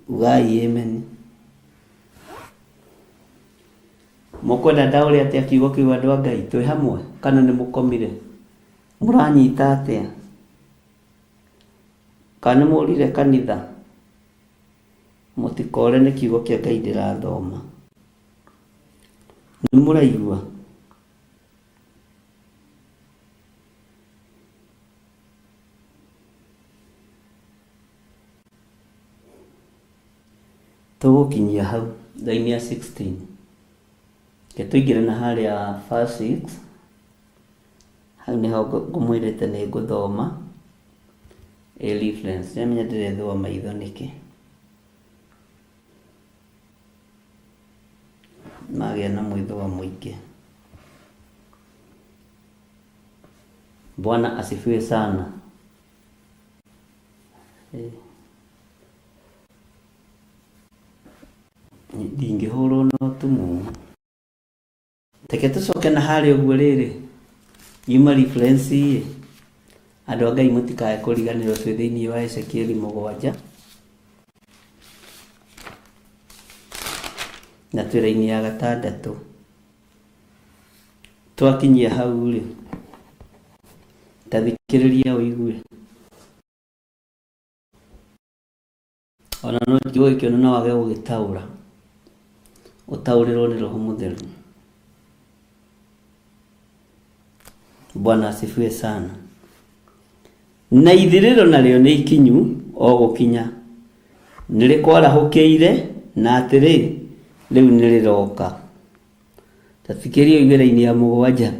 Ugai amen. Mũkwenda ndaũre atĩa kiugo kĩu andũ a Ngai? Twĩ hamwe kana nĩ mũkomire? Mũranyita atĩa? Kana nĩ mũrire kanitha? Mũtikore nĩ kiugo kĩa Ngai ndĩrathoma. Nĩ mũraigua? Tũgũkinyia hau raini ya 16. Reke tũingĩre na harĩa verse 6. Hau nĩho ngũmwĩrĩte nĩ ngũthoma. A reference. Ndĩramenya ndĩrethũa maitho nĩkĩ. Magĩa na mwĩthũa mũingĩ. Bwana asifiwe sana. Ndingĩhũrwo na ũtumumu. Reke tũcoke na harĩa ũguo rĩrĩ, yuma reference ĩ, andũ a Ngai mũtikae kũriganĩrwo twĩ thĩinĩ wa Ezekieli 7 na twĩ raini ya 6. Twakinyia hau rĩ, ta thikĩrĩria ũigue. Ona no kiugo gĩkĩ ona no wage gũgĩtaũra, ũtaũrĩrwo nĩ Roho Mũtheru. Bwana asifiwe sana. Na ithirĩro narĩo nĩ ikinyu o gũkinya, nĩ rĩkwarahũkĩire, na atĩrĩ, rĩu nĩ rĩroka. Ta thikĩrĩria ũigue raini ya 7.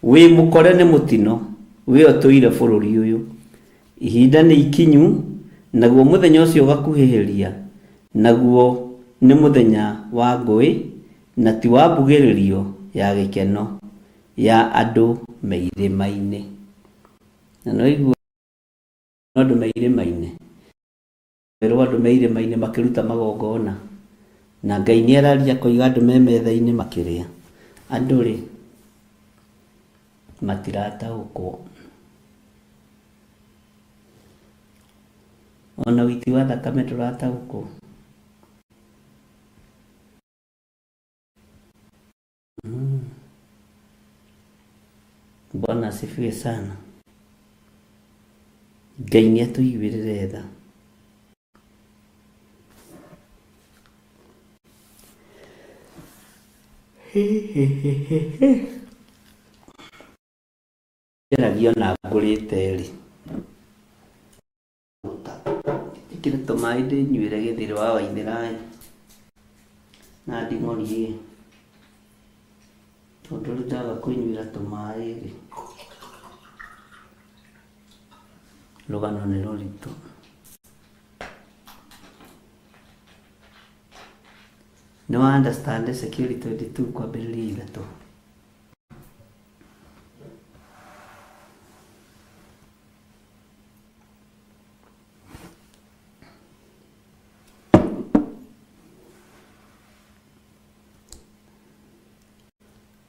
Wĩ mũkore nĩ mũtino, we ũtũire bũrũri ũyũ. Ihinda nĩ ikinyu, naguo mũthenya ũcio ũgakuhĩhĩria, naguo nĩ mũthenya wa ngũĩ, na ti wa mbugĩrĩrio ya gĩkeno ya andũ me irĩma-inĩ. Na no igua andũ me irĩma-inĩ. Werwo andũ me irĩma-inĩ makĩruta magongona. Na Ngai nĩ araria akoiga andũ me metha-inĩ makĩrĩa. Andũ rĩ, matirataũkwo. Ona ũiti wa thakame ndũrataũkwo. Bwana asifiwe sana. Ngai nĩ atũiguĩrĩre tha. Ngeragia ona ngũrĩte rĩ. Njĩkĩre tũmaĩ ndĩnyuĩre gĩthĩrĩ wa Waithĩra ĩ. Na nding'ori ĩ. Tondũ rĩu ndaga kwĩnyuĩra tũmaĩ rĩ. Rũgano nĩ rũritũ. Nĩ wa understand Ezekiel 22 kwambĩrĩria 3.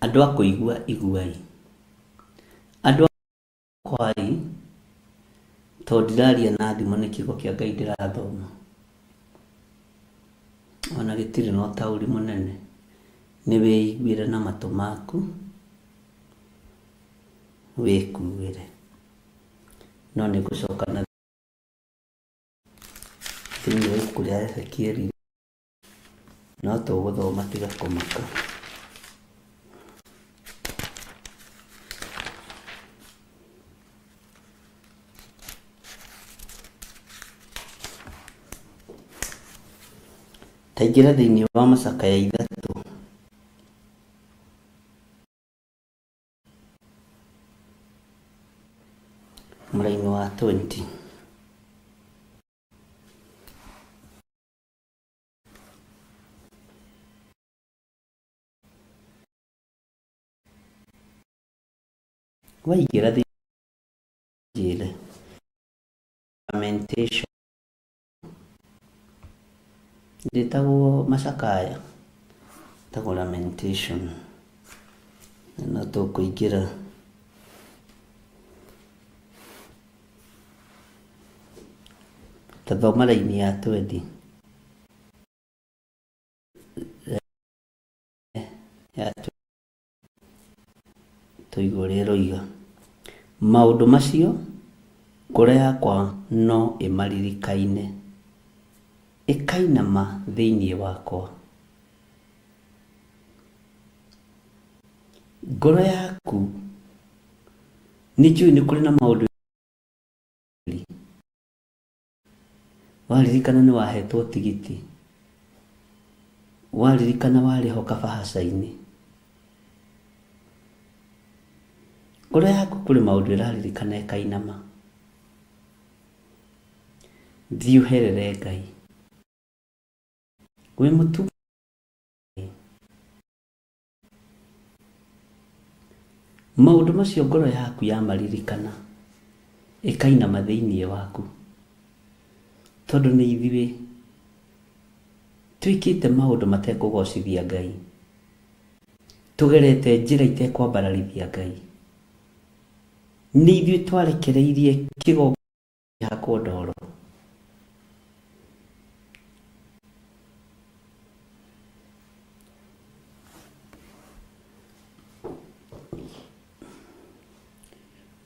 Andũ a kũigua iguai. Andũ a kwai, tondũ ndiraria na thimũ nĩ kiugo kĩa Ngai ndĩrathoma. Ona gĩtirĩ na ũtaũri mũnene. Nĩ wĩiguĩre na matũ maku, wĩkuĩre. No nĩ ngũcoka na thĩinĩ wa ibuku rĩa Ezekieli, no tũgũthoma tiga kũmaka. Ta ingĩra thĩinĩ wa macakaya 3. Mũraini wa 20. Waingĩra thĩinĩ Lamentation. Ndĩtagwo macakaya. Ĩtagwo lamentation. Na tũkũingĩra ta thoma raini ya 20. Ya tũigue ũrĩa ĩroiga. Maũndũ macio ngoro yakwa no ĩmaririkaine, ĩkainama thĩinĩ wakwa. Ngoro yaku nĩ njũĩ nĩ kũrĩ na maũndũ waririkana nĩ wahetwo tigiti, waririkana warĩ ho kabahaca-inĩ. Ngoro yaku kũrĩ maũndũ ĩraririkana ĩkainama. Thiĩ ũherere Ngai. Wĩ mũtu maũndũ macio ngoro yaku yamaririkana ĩkainama thĩinĩ waku, tondũ nĩ ithuĩ twĩkĩte maũndũ matekũgocithia Ngai, tũgerete njĩra itekwambararithia Ngai, nĩ ithuĩ twarekereirie kĩgongona kĩhakwo ndoro.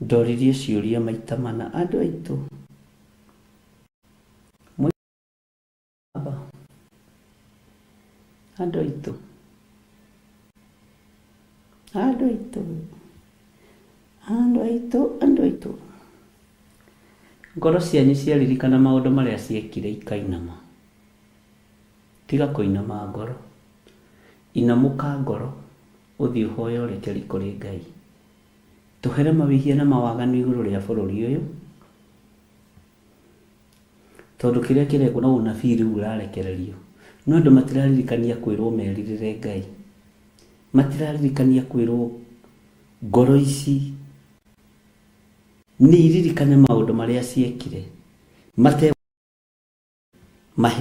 Ndoririe ciũria maita mana andũ aitũ andũ aitũ andũ aitũ andũ aitũ andũ aitũ, ngoro cianyu ciaririkana maũndũ marĩa ciekire ikainama. Tiga kũinama ngoro, inamũka ngoro ũthiĩ ũhoe ũrekeri kũrĩ Ngai. Tũhere mawĩhia na mawaganu igũrũ rĩa bũrũri ũyũ, tondũ kĩrĩa kĩrekwo no ũnabii rĩu ũrarekererio. No andũ matiraririkania kwĩrwo merirĩre Ngai, matiraririkania kwĩrwo ngoro ici nĩ iririkane maũndũ marĩa ciekire mate mahe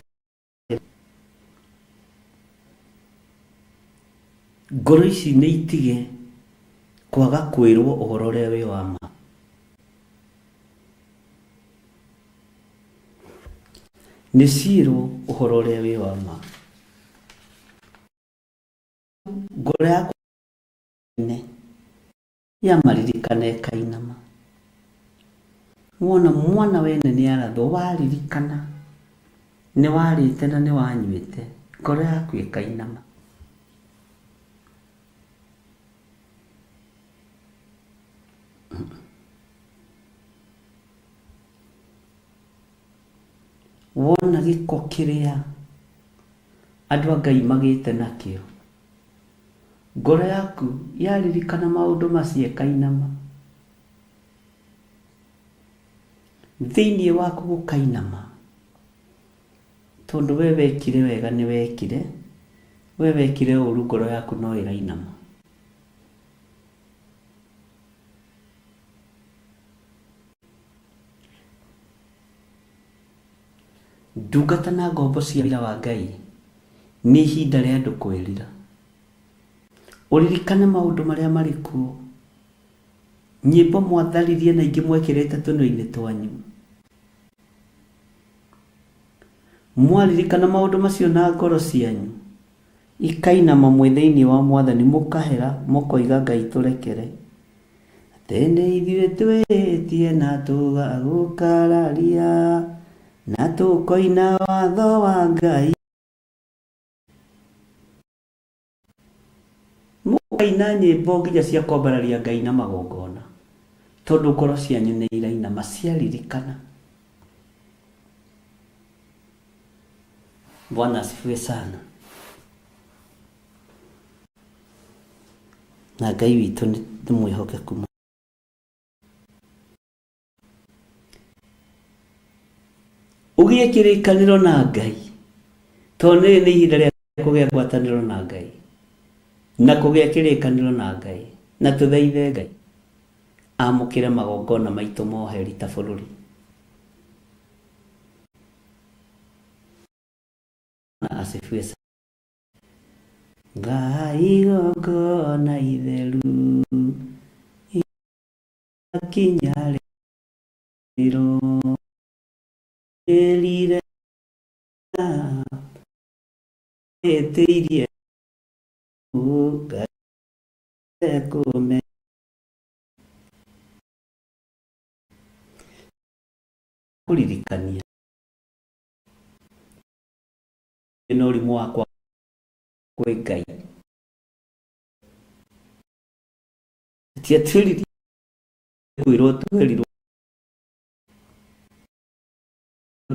ngoro ici nĩ itige kwaga kwĩrwo ũhoro ũrĩa wĩ wa ma. Nĩ ciĩrwo ũhoro ũrĩa wĩ wa ma. Ngoro yakwa yamaririkana ĩkainama. Wona mwana wene nĩ arathwo, waririkana nĩ warĩte na nĩ wanyuĩte, ngoro yaku ĩkainama. Wona gĩko kĩrĩa andũ a Ngai magĩte nakĩo, ngoro yaku yaririkana maũndũ macio ĩkainama. Thĩinĩ waku gũkainama, tondũ we wekire wega nĩ wekire, we wekire ũru ngoro yaku no ĩrainama. Ndungata na ngombo cia wĩra wa Ngai nĩ ihinda rĩa andũ kwĩrira. Ũririkane maũndũ marĩa marĩ kuo, nyĩmbo mwatharirie na ingĩ mwekĩrĩte tũnua-inĩ twanyu. Mwaririkana maũndũ macio na ngoro cianyu ikainama mwĩ thĩinĩ wa Mwathani, mũkahera mũkoiga Ngai tũrekere. Atĩ nĩ ithuĩ twĩhĩtie na tũgagũkararia na tũkoina watho wa Ngai. Mũkaina nyĩmbo nginya cia kwambararia Ngai na magongona, tondũ ngoro cianyu nĩ irainama ciaririkana. Bwana asifiwe sana. Na Ngai witũ nĩ mwĩhokeku. Ũgĩe kĩrĩkanĩro na Ngai, tondũ rĩrĩ nĩ ihinda rĩa kũgĩa ngwatanĩro na Ngai na kũgĩa kĩrĩkanĩro na Ngai, na tũthaithe Ngai amũkĩre magongona maitũ moheri ta bũrũri. Na asifiwe sana. Ngai igongona itheru akinya rĩro ĩrire ĩtĩirie Ngai kũme kũririkania na ũrimũ wakwa kwĩ Ngai tiatwĩrire kwĩrwo twerirwo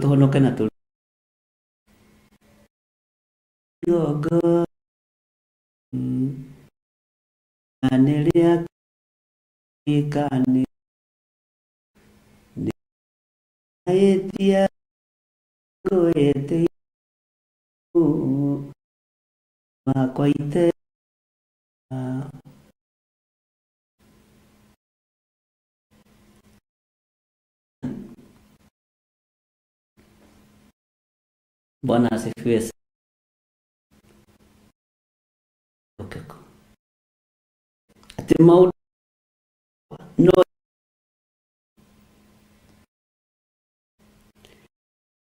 tũhonoke na tũ igongona nĩ rĩa kĩkanĩ nĩĩtia ngũĩtĩ makwa ite Bwana asifiwe sana. Atĩ maũndũ no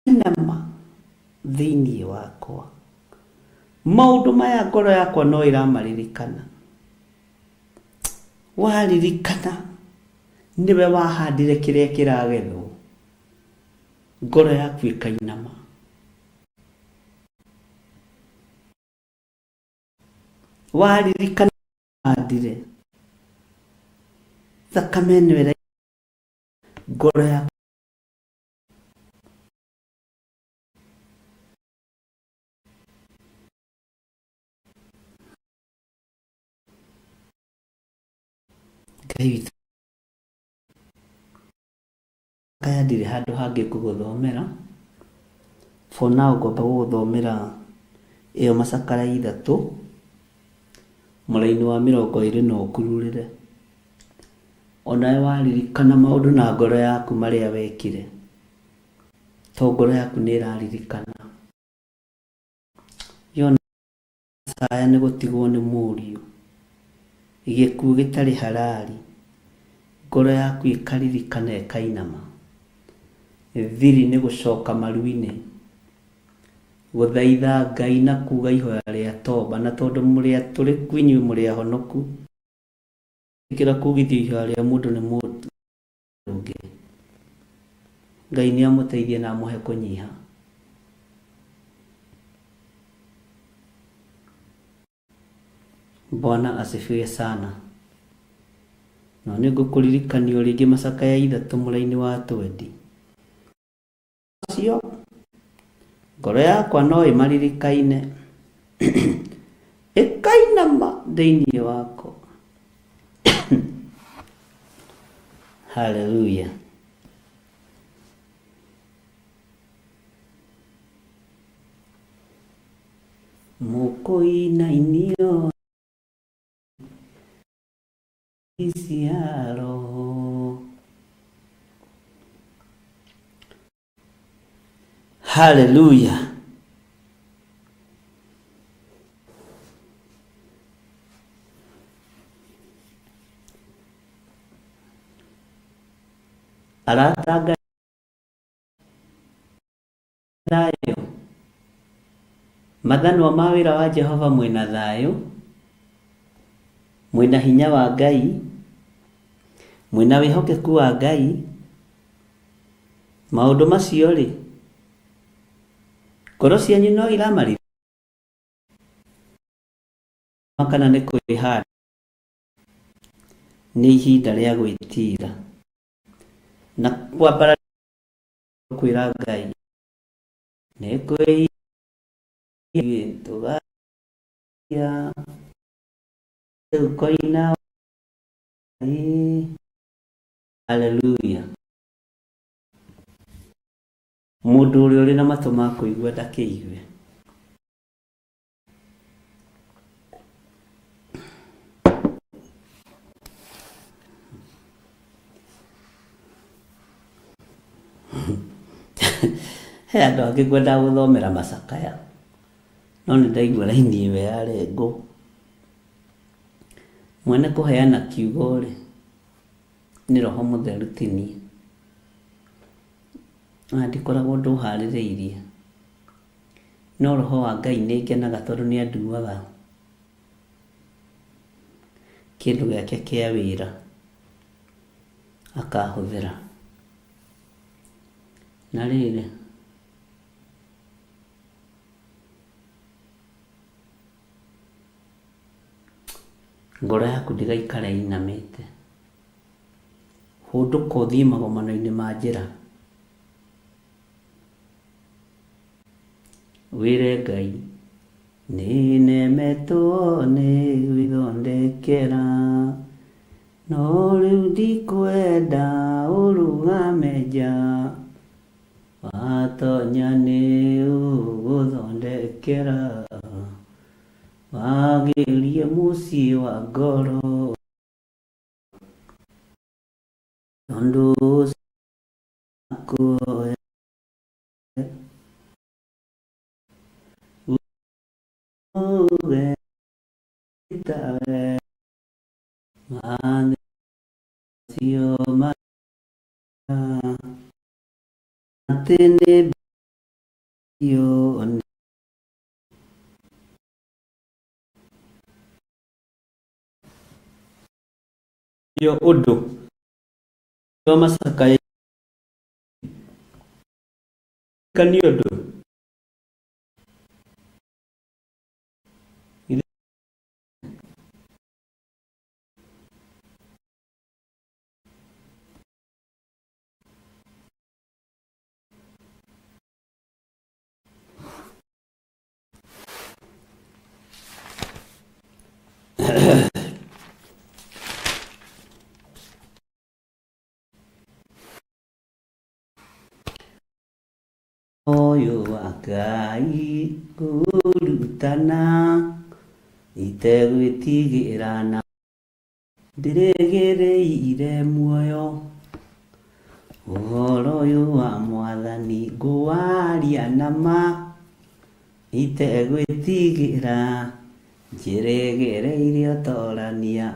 nama thĩinĩ wakwa maũndũ maya ngoro yakwa no ĩramaririkana waririkana nĩwe wahandire kĩrĩa kĩragethwo ngoro yaku ĩkainama waririkana handire thakame ĩno ĩra ngoro yaku Ngai witũ kaya ndirĩ handũ hangĩ ngũgũthomera for now ngwamba gũgũthomera ĩyo macakara ithatũ mũraini wa 20 na ũkururĩre onawe waririkana maũndũ na ngoro yaku marĩa wekire to ngoro yaku nĩ ĩraririkana yona caya nĩ gũtigwo nĩ mũriũ gĩkuũ gĩtarĩ harari ngoro yaku ĩkaririkana ĩkainama thiri nĩ gũcoka maru-inĩ gũthaitha Ngai na kuga ihoya rĩa toba na tondũ mũrĩ atũrĩku inyuĩ mũrĩ ahonoku ĩkĩra kugithio ihoya rĩa mũndũ nĩ mũndũ ũngĩ Ngai nĩ amũteithie na amũhe kũnyiha Bwana asifiwe sana no nĩ ngũkũririkania rĩngĩ macakaya ithatũ mũraini wa 20 acio ngoro yakwa no ĩmaririkaine ĩkainama thĩinĩ wakwa haleluya mũkũinainio cia roho haleluya arata Ngai thayũ mathanwa ma wĩra wa Jehova mwĩna thayũ mwĩna hinya wa Ngai mwĩna wĩhokeku wa Ngai maũndũ macio rĩ ngoro cianyu no iramarira kana nĩ kwĩhanda nĩ ihinda rĩa gwĩtira na kwambara kwĩra Ngai nĩ kwĩtũgaia rĩu koina haleluya mũndũ ũrĩa ũrĩ na matũ ma kũigua ndakĩigue he andũ angĩ ngwendaga gũthomera macakaya no nĩ ndaigua raini ĩyo yarengwo Mwene kũheana kiugo rĩ, nĩ Roho Mũtheru ti niĩ. Na ndikoragwo ndũharĩrĩirie. No Roho wa Ngai nĩ ngenaga tondũ nĩ anduaga kĩndũ gĩake kĩa wĩra akahũthĩra. Na rĩrĩ, ngoro yaku ndĩgaikare ĩinamĩte. Hũndũka ũthiĩ magomano-inĩ ma njĩra. Wĩre Ngai, nĩ nemetwo nĩ gwĩthondekera, no rĩu ndikwenda ũrũgame nja. Watonya nĩ ũgũthondekera, wagĩrie mũciĩ wa ngoro. Tondũ ũcio uge tawe macio ma atĩ nĩ biũ nĩ ũndũ wa macakaya nĩ ũndũ. Ũyũ wa Ngai ngũrutana itegwĩtigĩra na ndĩrĩgĩrĩire muoyo. Ũhoro ũyũ wa Mwathani ngũwaria na ma itegwĩtigĩra njĩrĩgĩrĩire ũtorania.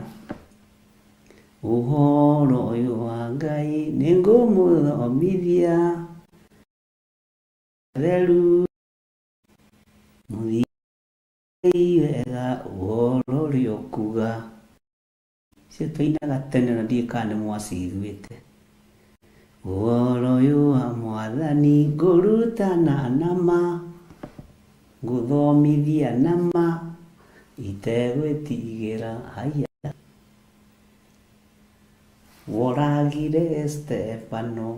Ũhoro ũyũ wa Ngai nĩngũmũthomithia theru mũthikĩrĩriei wega ũhoro ũrĩa ũkuga. Icio twainaga tene na ndiũĩ kana nĩ mwaciguĩte. Ũhoro ũyũ wa Mwathani ngũrutana na ma, ngũthomithia na ma itegwĩtigĩra. Haiya. Woragire Stefano,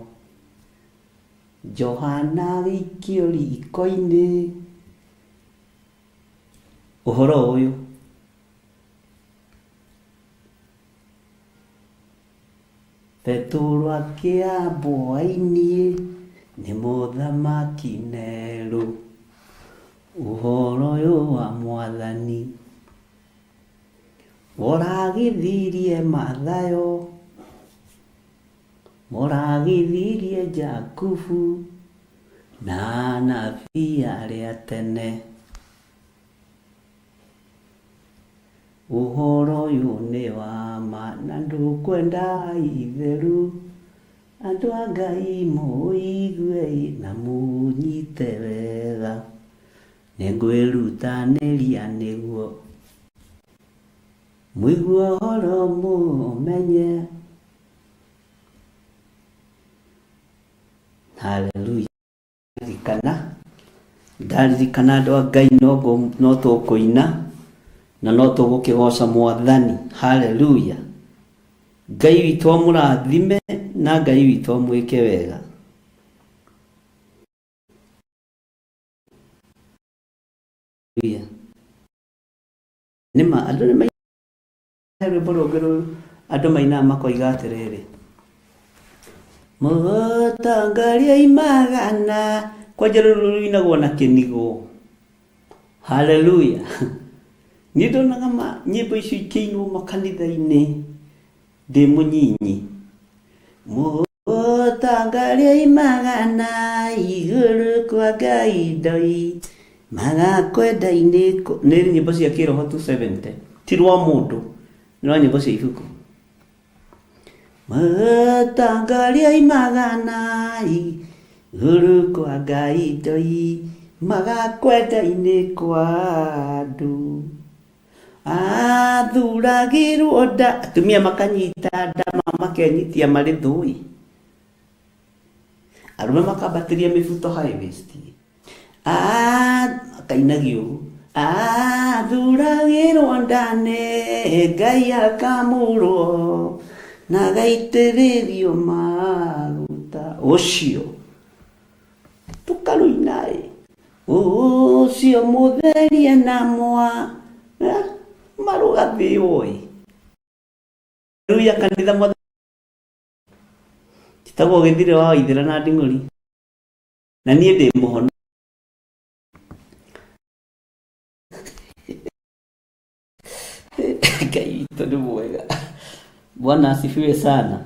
Johana agĩikio riko-inĩ. Ũhoro ũyũ Petero akĩambwo ainie nĩ mũthamaki Nero. Ũhoro ũyũ wa Mwathani woragithirie Mathayo, woragithirie Jakubu na anabii arĩa tene. Ũhoro ũyũ nĩ wa ma na ndũkwenda itheru, andũ a Ngai mũigue na mũnyite wega. Nĩngwĩrutanĩria nĩguo mũigue ũhoro mũmenye. Haleluya. Ririkana, ndaririkana andũ a Ngai no tũkũina na no tũgũkĩgoca Mwathani. Haleluya. Ngai witũ amũrathime na Ngai witũ amwĩke wega. Haleluya. Nĩma andũ nĩ mainaga rwĩmbo rũngĩ rũu andũ mainaga makoiga atĩrĩrĩ, mũtongoria imagana kwanja rũrũ rũinagwo na kĩnigũ. Haleluya. Niĩ ndonaga nyĩmbo icio ikĩinwo makanitha-inĩ ndĩ mũnyinyi. Mũtongoria imagana igũrũ kwa Ngai ndoi magakwenda-inĩ nĩ nyĩmbo cia kĩroho 270 ti rwa mũndũ. No nyĩmbo cia ibuku. Matangaria imaganai igũrũ kwa Ngai ndoi magakwenda-inĩ kwa andũ athuragĩrwo nda atumia makanyita nda makenyitia marĩ thũi arũme makambatĩria mĩbuto high waist akainagio ũguo athuragĩrwo nda nĩ Ngai akamũrwo na agaitĩrĩrio maguta ũcio tũkarũina-ĩ ũcio mũtherie na mwa marũgathĩo-ĩ haleluya kanitha mothe njĩtagwo Gĩthire wa Waithĩra na Nding'ũri na niĩ ndĩ mũhono Ngai witũ nĩ mwega. Bwana asifiwe sana.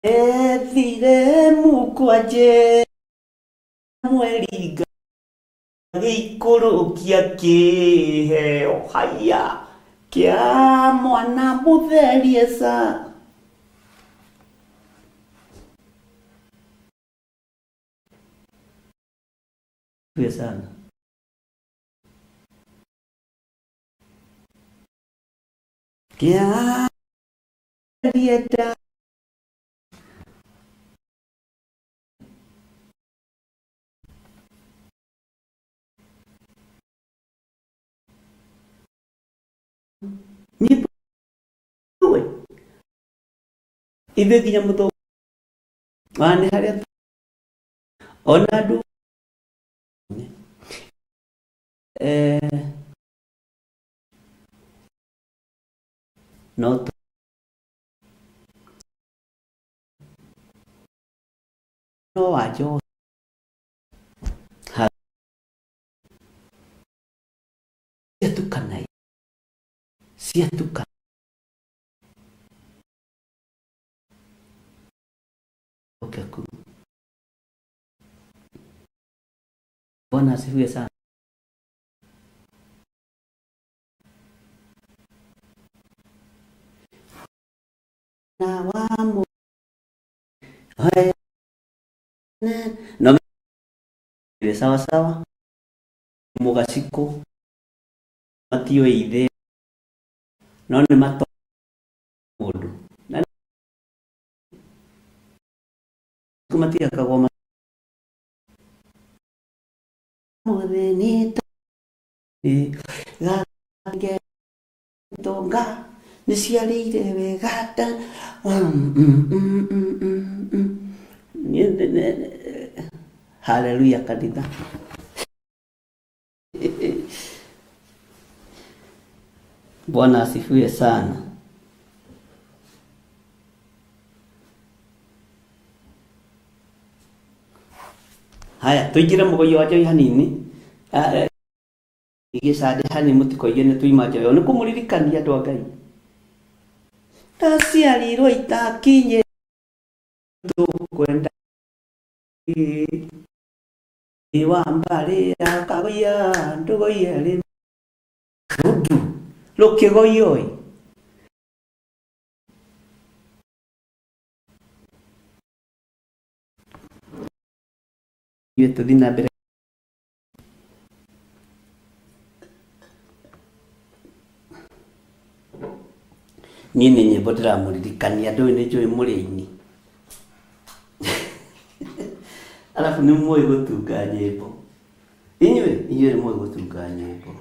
Ethire mũkwanje mweri ngagĩikũrũkia kĩheo haya kĩa mwana mũtherie sa Asifiwe sana. Kĩa rieta nyĩmbo ithuĩ nginya mũthũ wa nĩ harĩa ona andũ no no wa njohi ciatukana ciatukana okeku. Bwana asifiwe sana. Na wa no sawa sawa mũgacikũ matiũĩ ithe no nĩ mato mũndũ na matiakagwo mũthĩni tonga nĩ ciarĩire wega ta haleluya kanitha. Bwana asifiwe sana. Haya tuingire mũgoi wa njohi hanini gĩcandĩ hanini mũtikoige nĩ tuima njohi nĩ kũmũririkania andũ a Ngai ndaciarirwo itakinye tũkwenda wa mbarĩ ya kagoia ndũgoie rĩ rundu rũkĩgoio ĩ ithuĩ tũthiĩ na mbere niĩ nĩ nyĩmbo ndĩramũririkania ndũĩ nĩ njũĩ mũrĩ aini arabu nĩ mũĩ gũtunga nyĩmbo inyuĩ inyuĩ nĩ mũĩ gũtunga nyĩmbo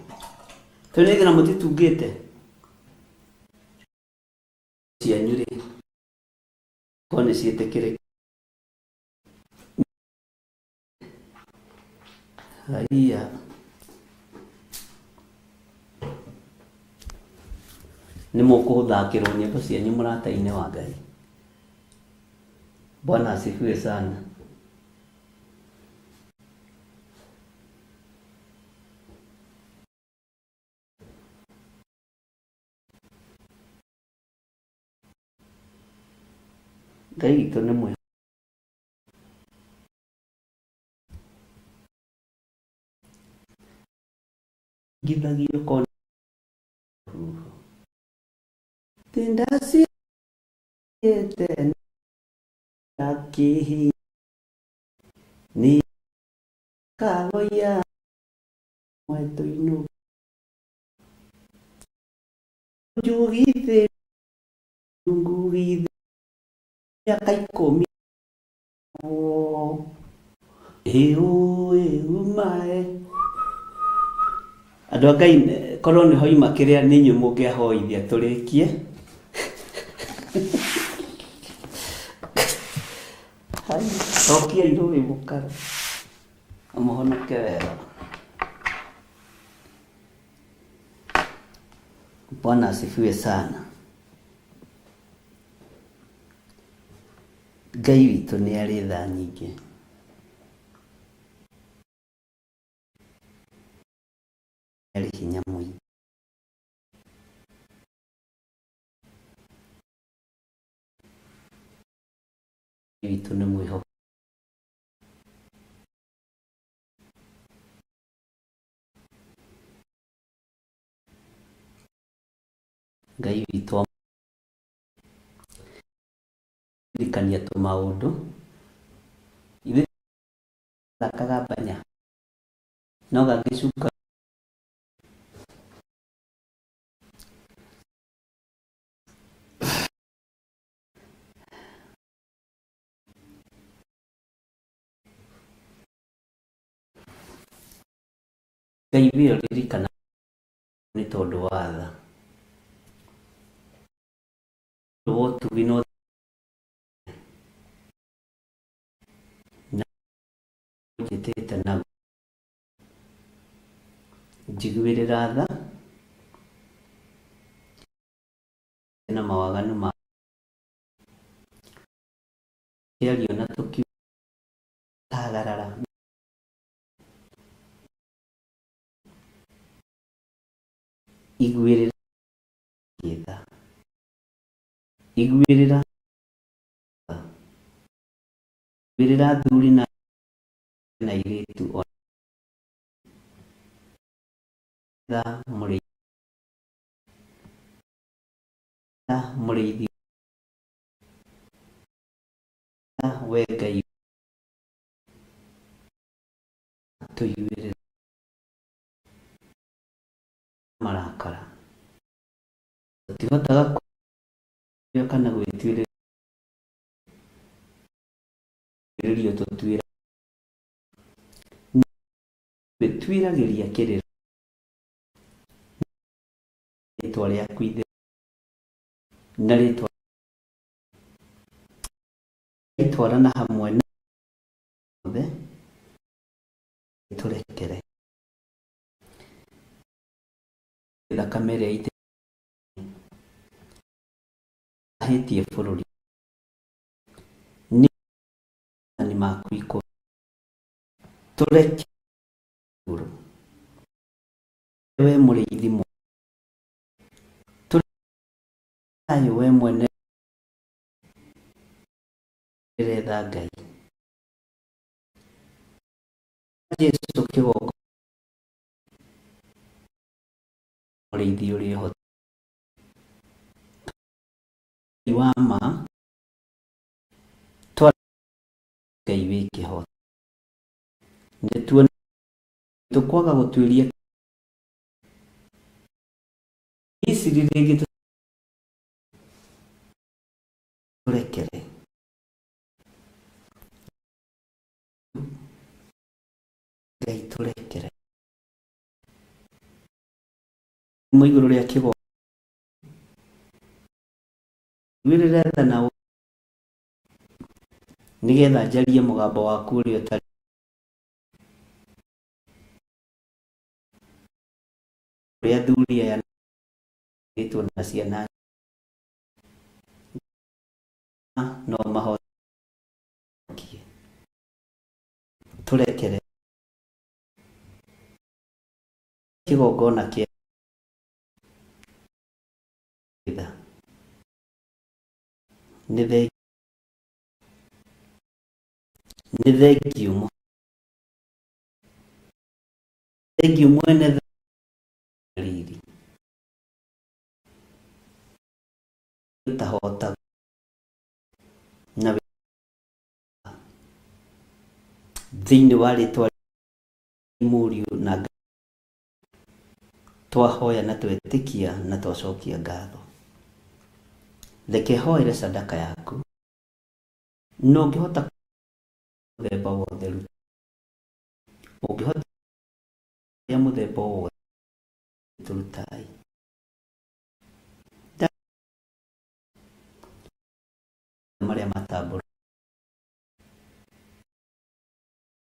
tondũ nĩ na mũtitungĩte cianyu rĩ ko nĩ ciĩtĩkĩrĩke haiya nĩ mũkũthakĩrwo nyĩmbo cianyu mũrata-inĩ wa Ngai. Bwana asifiwe sana. Ngai witũ nĩ mwega. Ngithagio kona huho. Tindaciĩte na kĩhi nĩ kagoia mwetũinũ njugithĩ ngugithĩ mĩaka 10 ĩũ ĩumae andũ a Ngai korwo nĩ hoima kĩrĩa nĩ inyuĩ mũngĩahoithia tũrĩkie. Cokiai rũĩ mũkaro na mũhonoke wega. Bwana asifiwe sana. Ngai witũ nĩ arĩ tha nyingĩ. Arĩ hinya mũingĩ. Ngai witũ nĩ mwĩhokeku. Ngai witũ aririkania tũmaũndũ ithuĩ thakaga mbanya no gangĩcuka Ngai wĩ ririkana nĩ tondũ wa tha wa ũtugi no na njĩtĩte naguo njiguĩrĩra tha na mawaganu ma kĩario na tũkiuga iguĩrĩra tha iguĩrĩra iguĩrĩra athuri na airĩtu o tha mũrĩithi we Ngai tũiguĩrĩre marakara tũtihotaga kũrĩa kana gwĩtuĩrĩrio tũtuĩra gwĩtuĩragĩria kĩrĩra rĩtwa rĩaku itheru na rĩtwa itwarana hamwe na othe tũrekere thakame ĩrĩa ĩitĩtie bũrũri nĩ maathani maku 10 tũreke igũrũ we mũrĩithi mwega thayũ we mwene ndĩretha Ngai Jesũ kĩgongo mũrĩithi ũrĩa ũhoti wa ma twa Ngai wĩ kĩhooto nĩtuona tũkwaga gũtuĩria Misiri rĩngĩ tũrekere Ngai tũrekere mo igũrũ rĩa kĩgongo iguĩrĩra tha na nĩgetha njarie mũgambo waku ũrĩa ũtarĩ ũrĩa athuri aya airĩtu na ciana no mahonokie tũrekere kĩgongona kĩa tha nĩ thengiũ thengiũ mwene tha. Ũtahota na thĩinĩ wa rĩtwa Mũriũ na twahoya na twetĩkia na twacokia ngatho. Reke hoere sadaka yaku, na ũngĩhota mũthemba wothe ruta, ũngĩhota mũthemba wothe tũrutai. Marĩa matambũra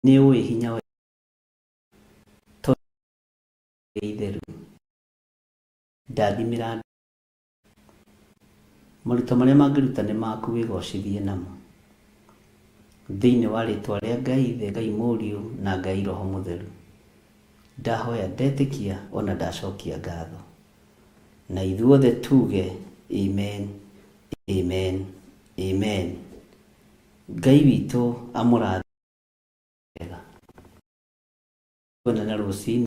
nĩ ũĩ hinya wa itheru, ndathimĩra maruta marĩa mangĩruta nĩ maku, wĩgocithie namo thĩinĩ wa rĩtwa rĩa Ngai Ithe, Ngai Mũriũ na Ngai Roho Mũtheru. Ndahoya ndetĩkia ona ndacokia ngatho, na ithuothe tuge amen, amen, amen. Ngai witũ amũrathime wega. Tuonane rũcinĩ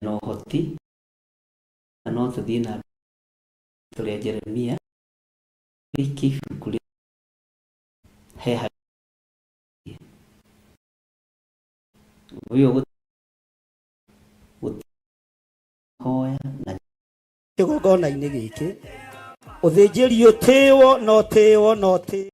na ũhoti, na no tũthiĩ na mbere Jeremia rĩkie ibuku he ũyũ gũhoya na kĩgongona-inĩ gĩkĩ ũthĩnjĩri ũtĩwo na ũtĩwo na ũtĩwo.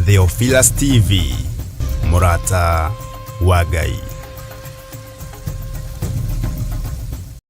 Theophilus TV, mũrata wa Ngai.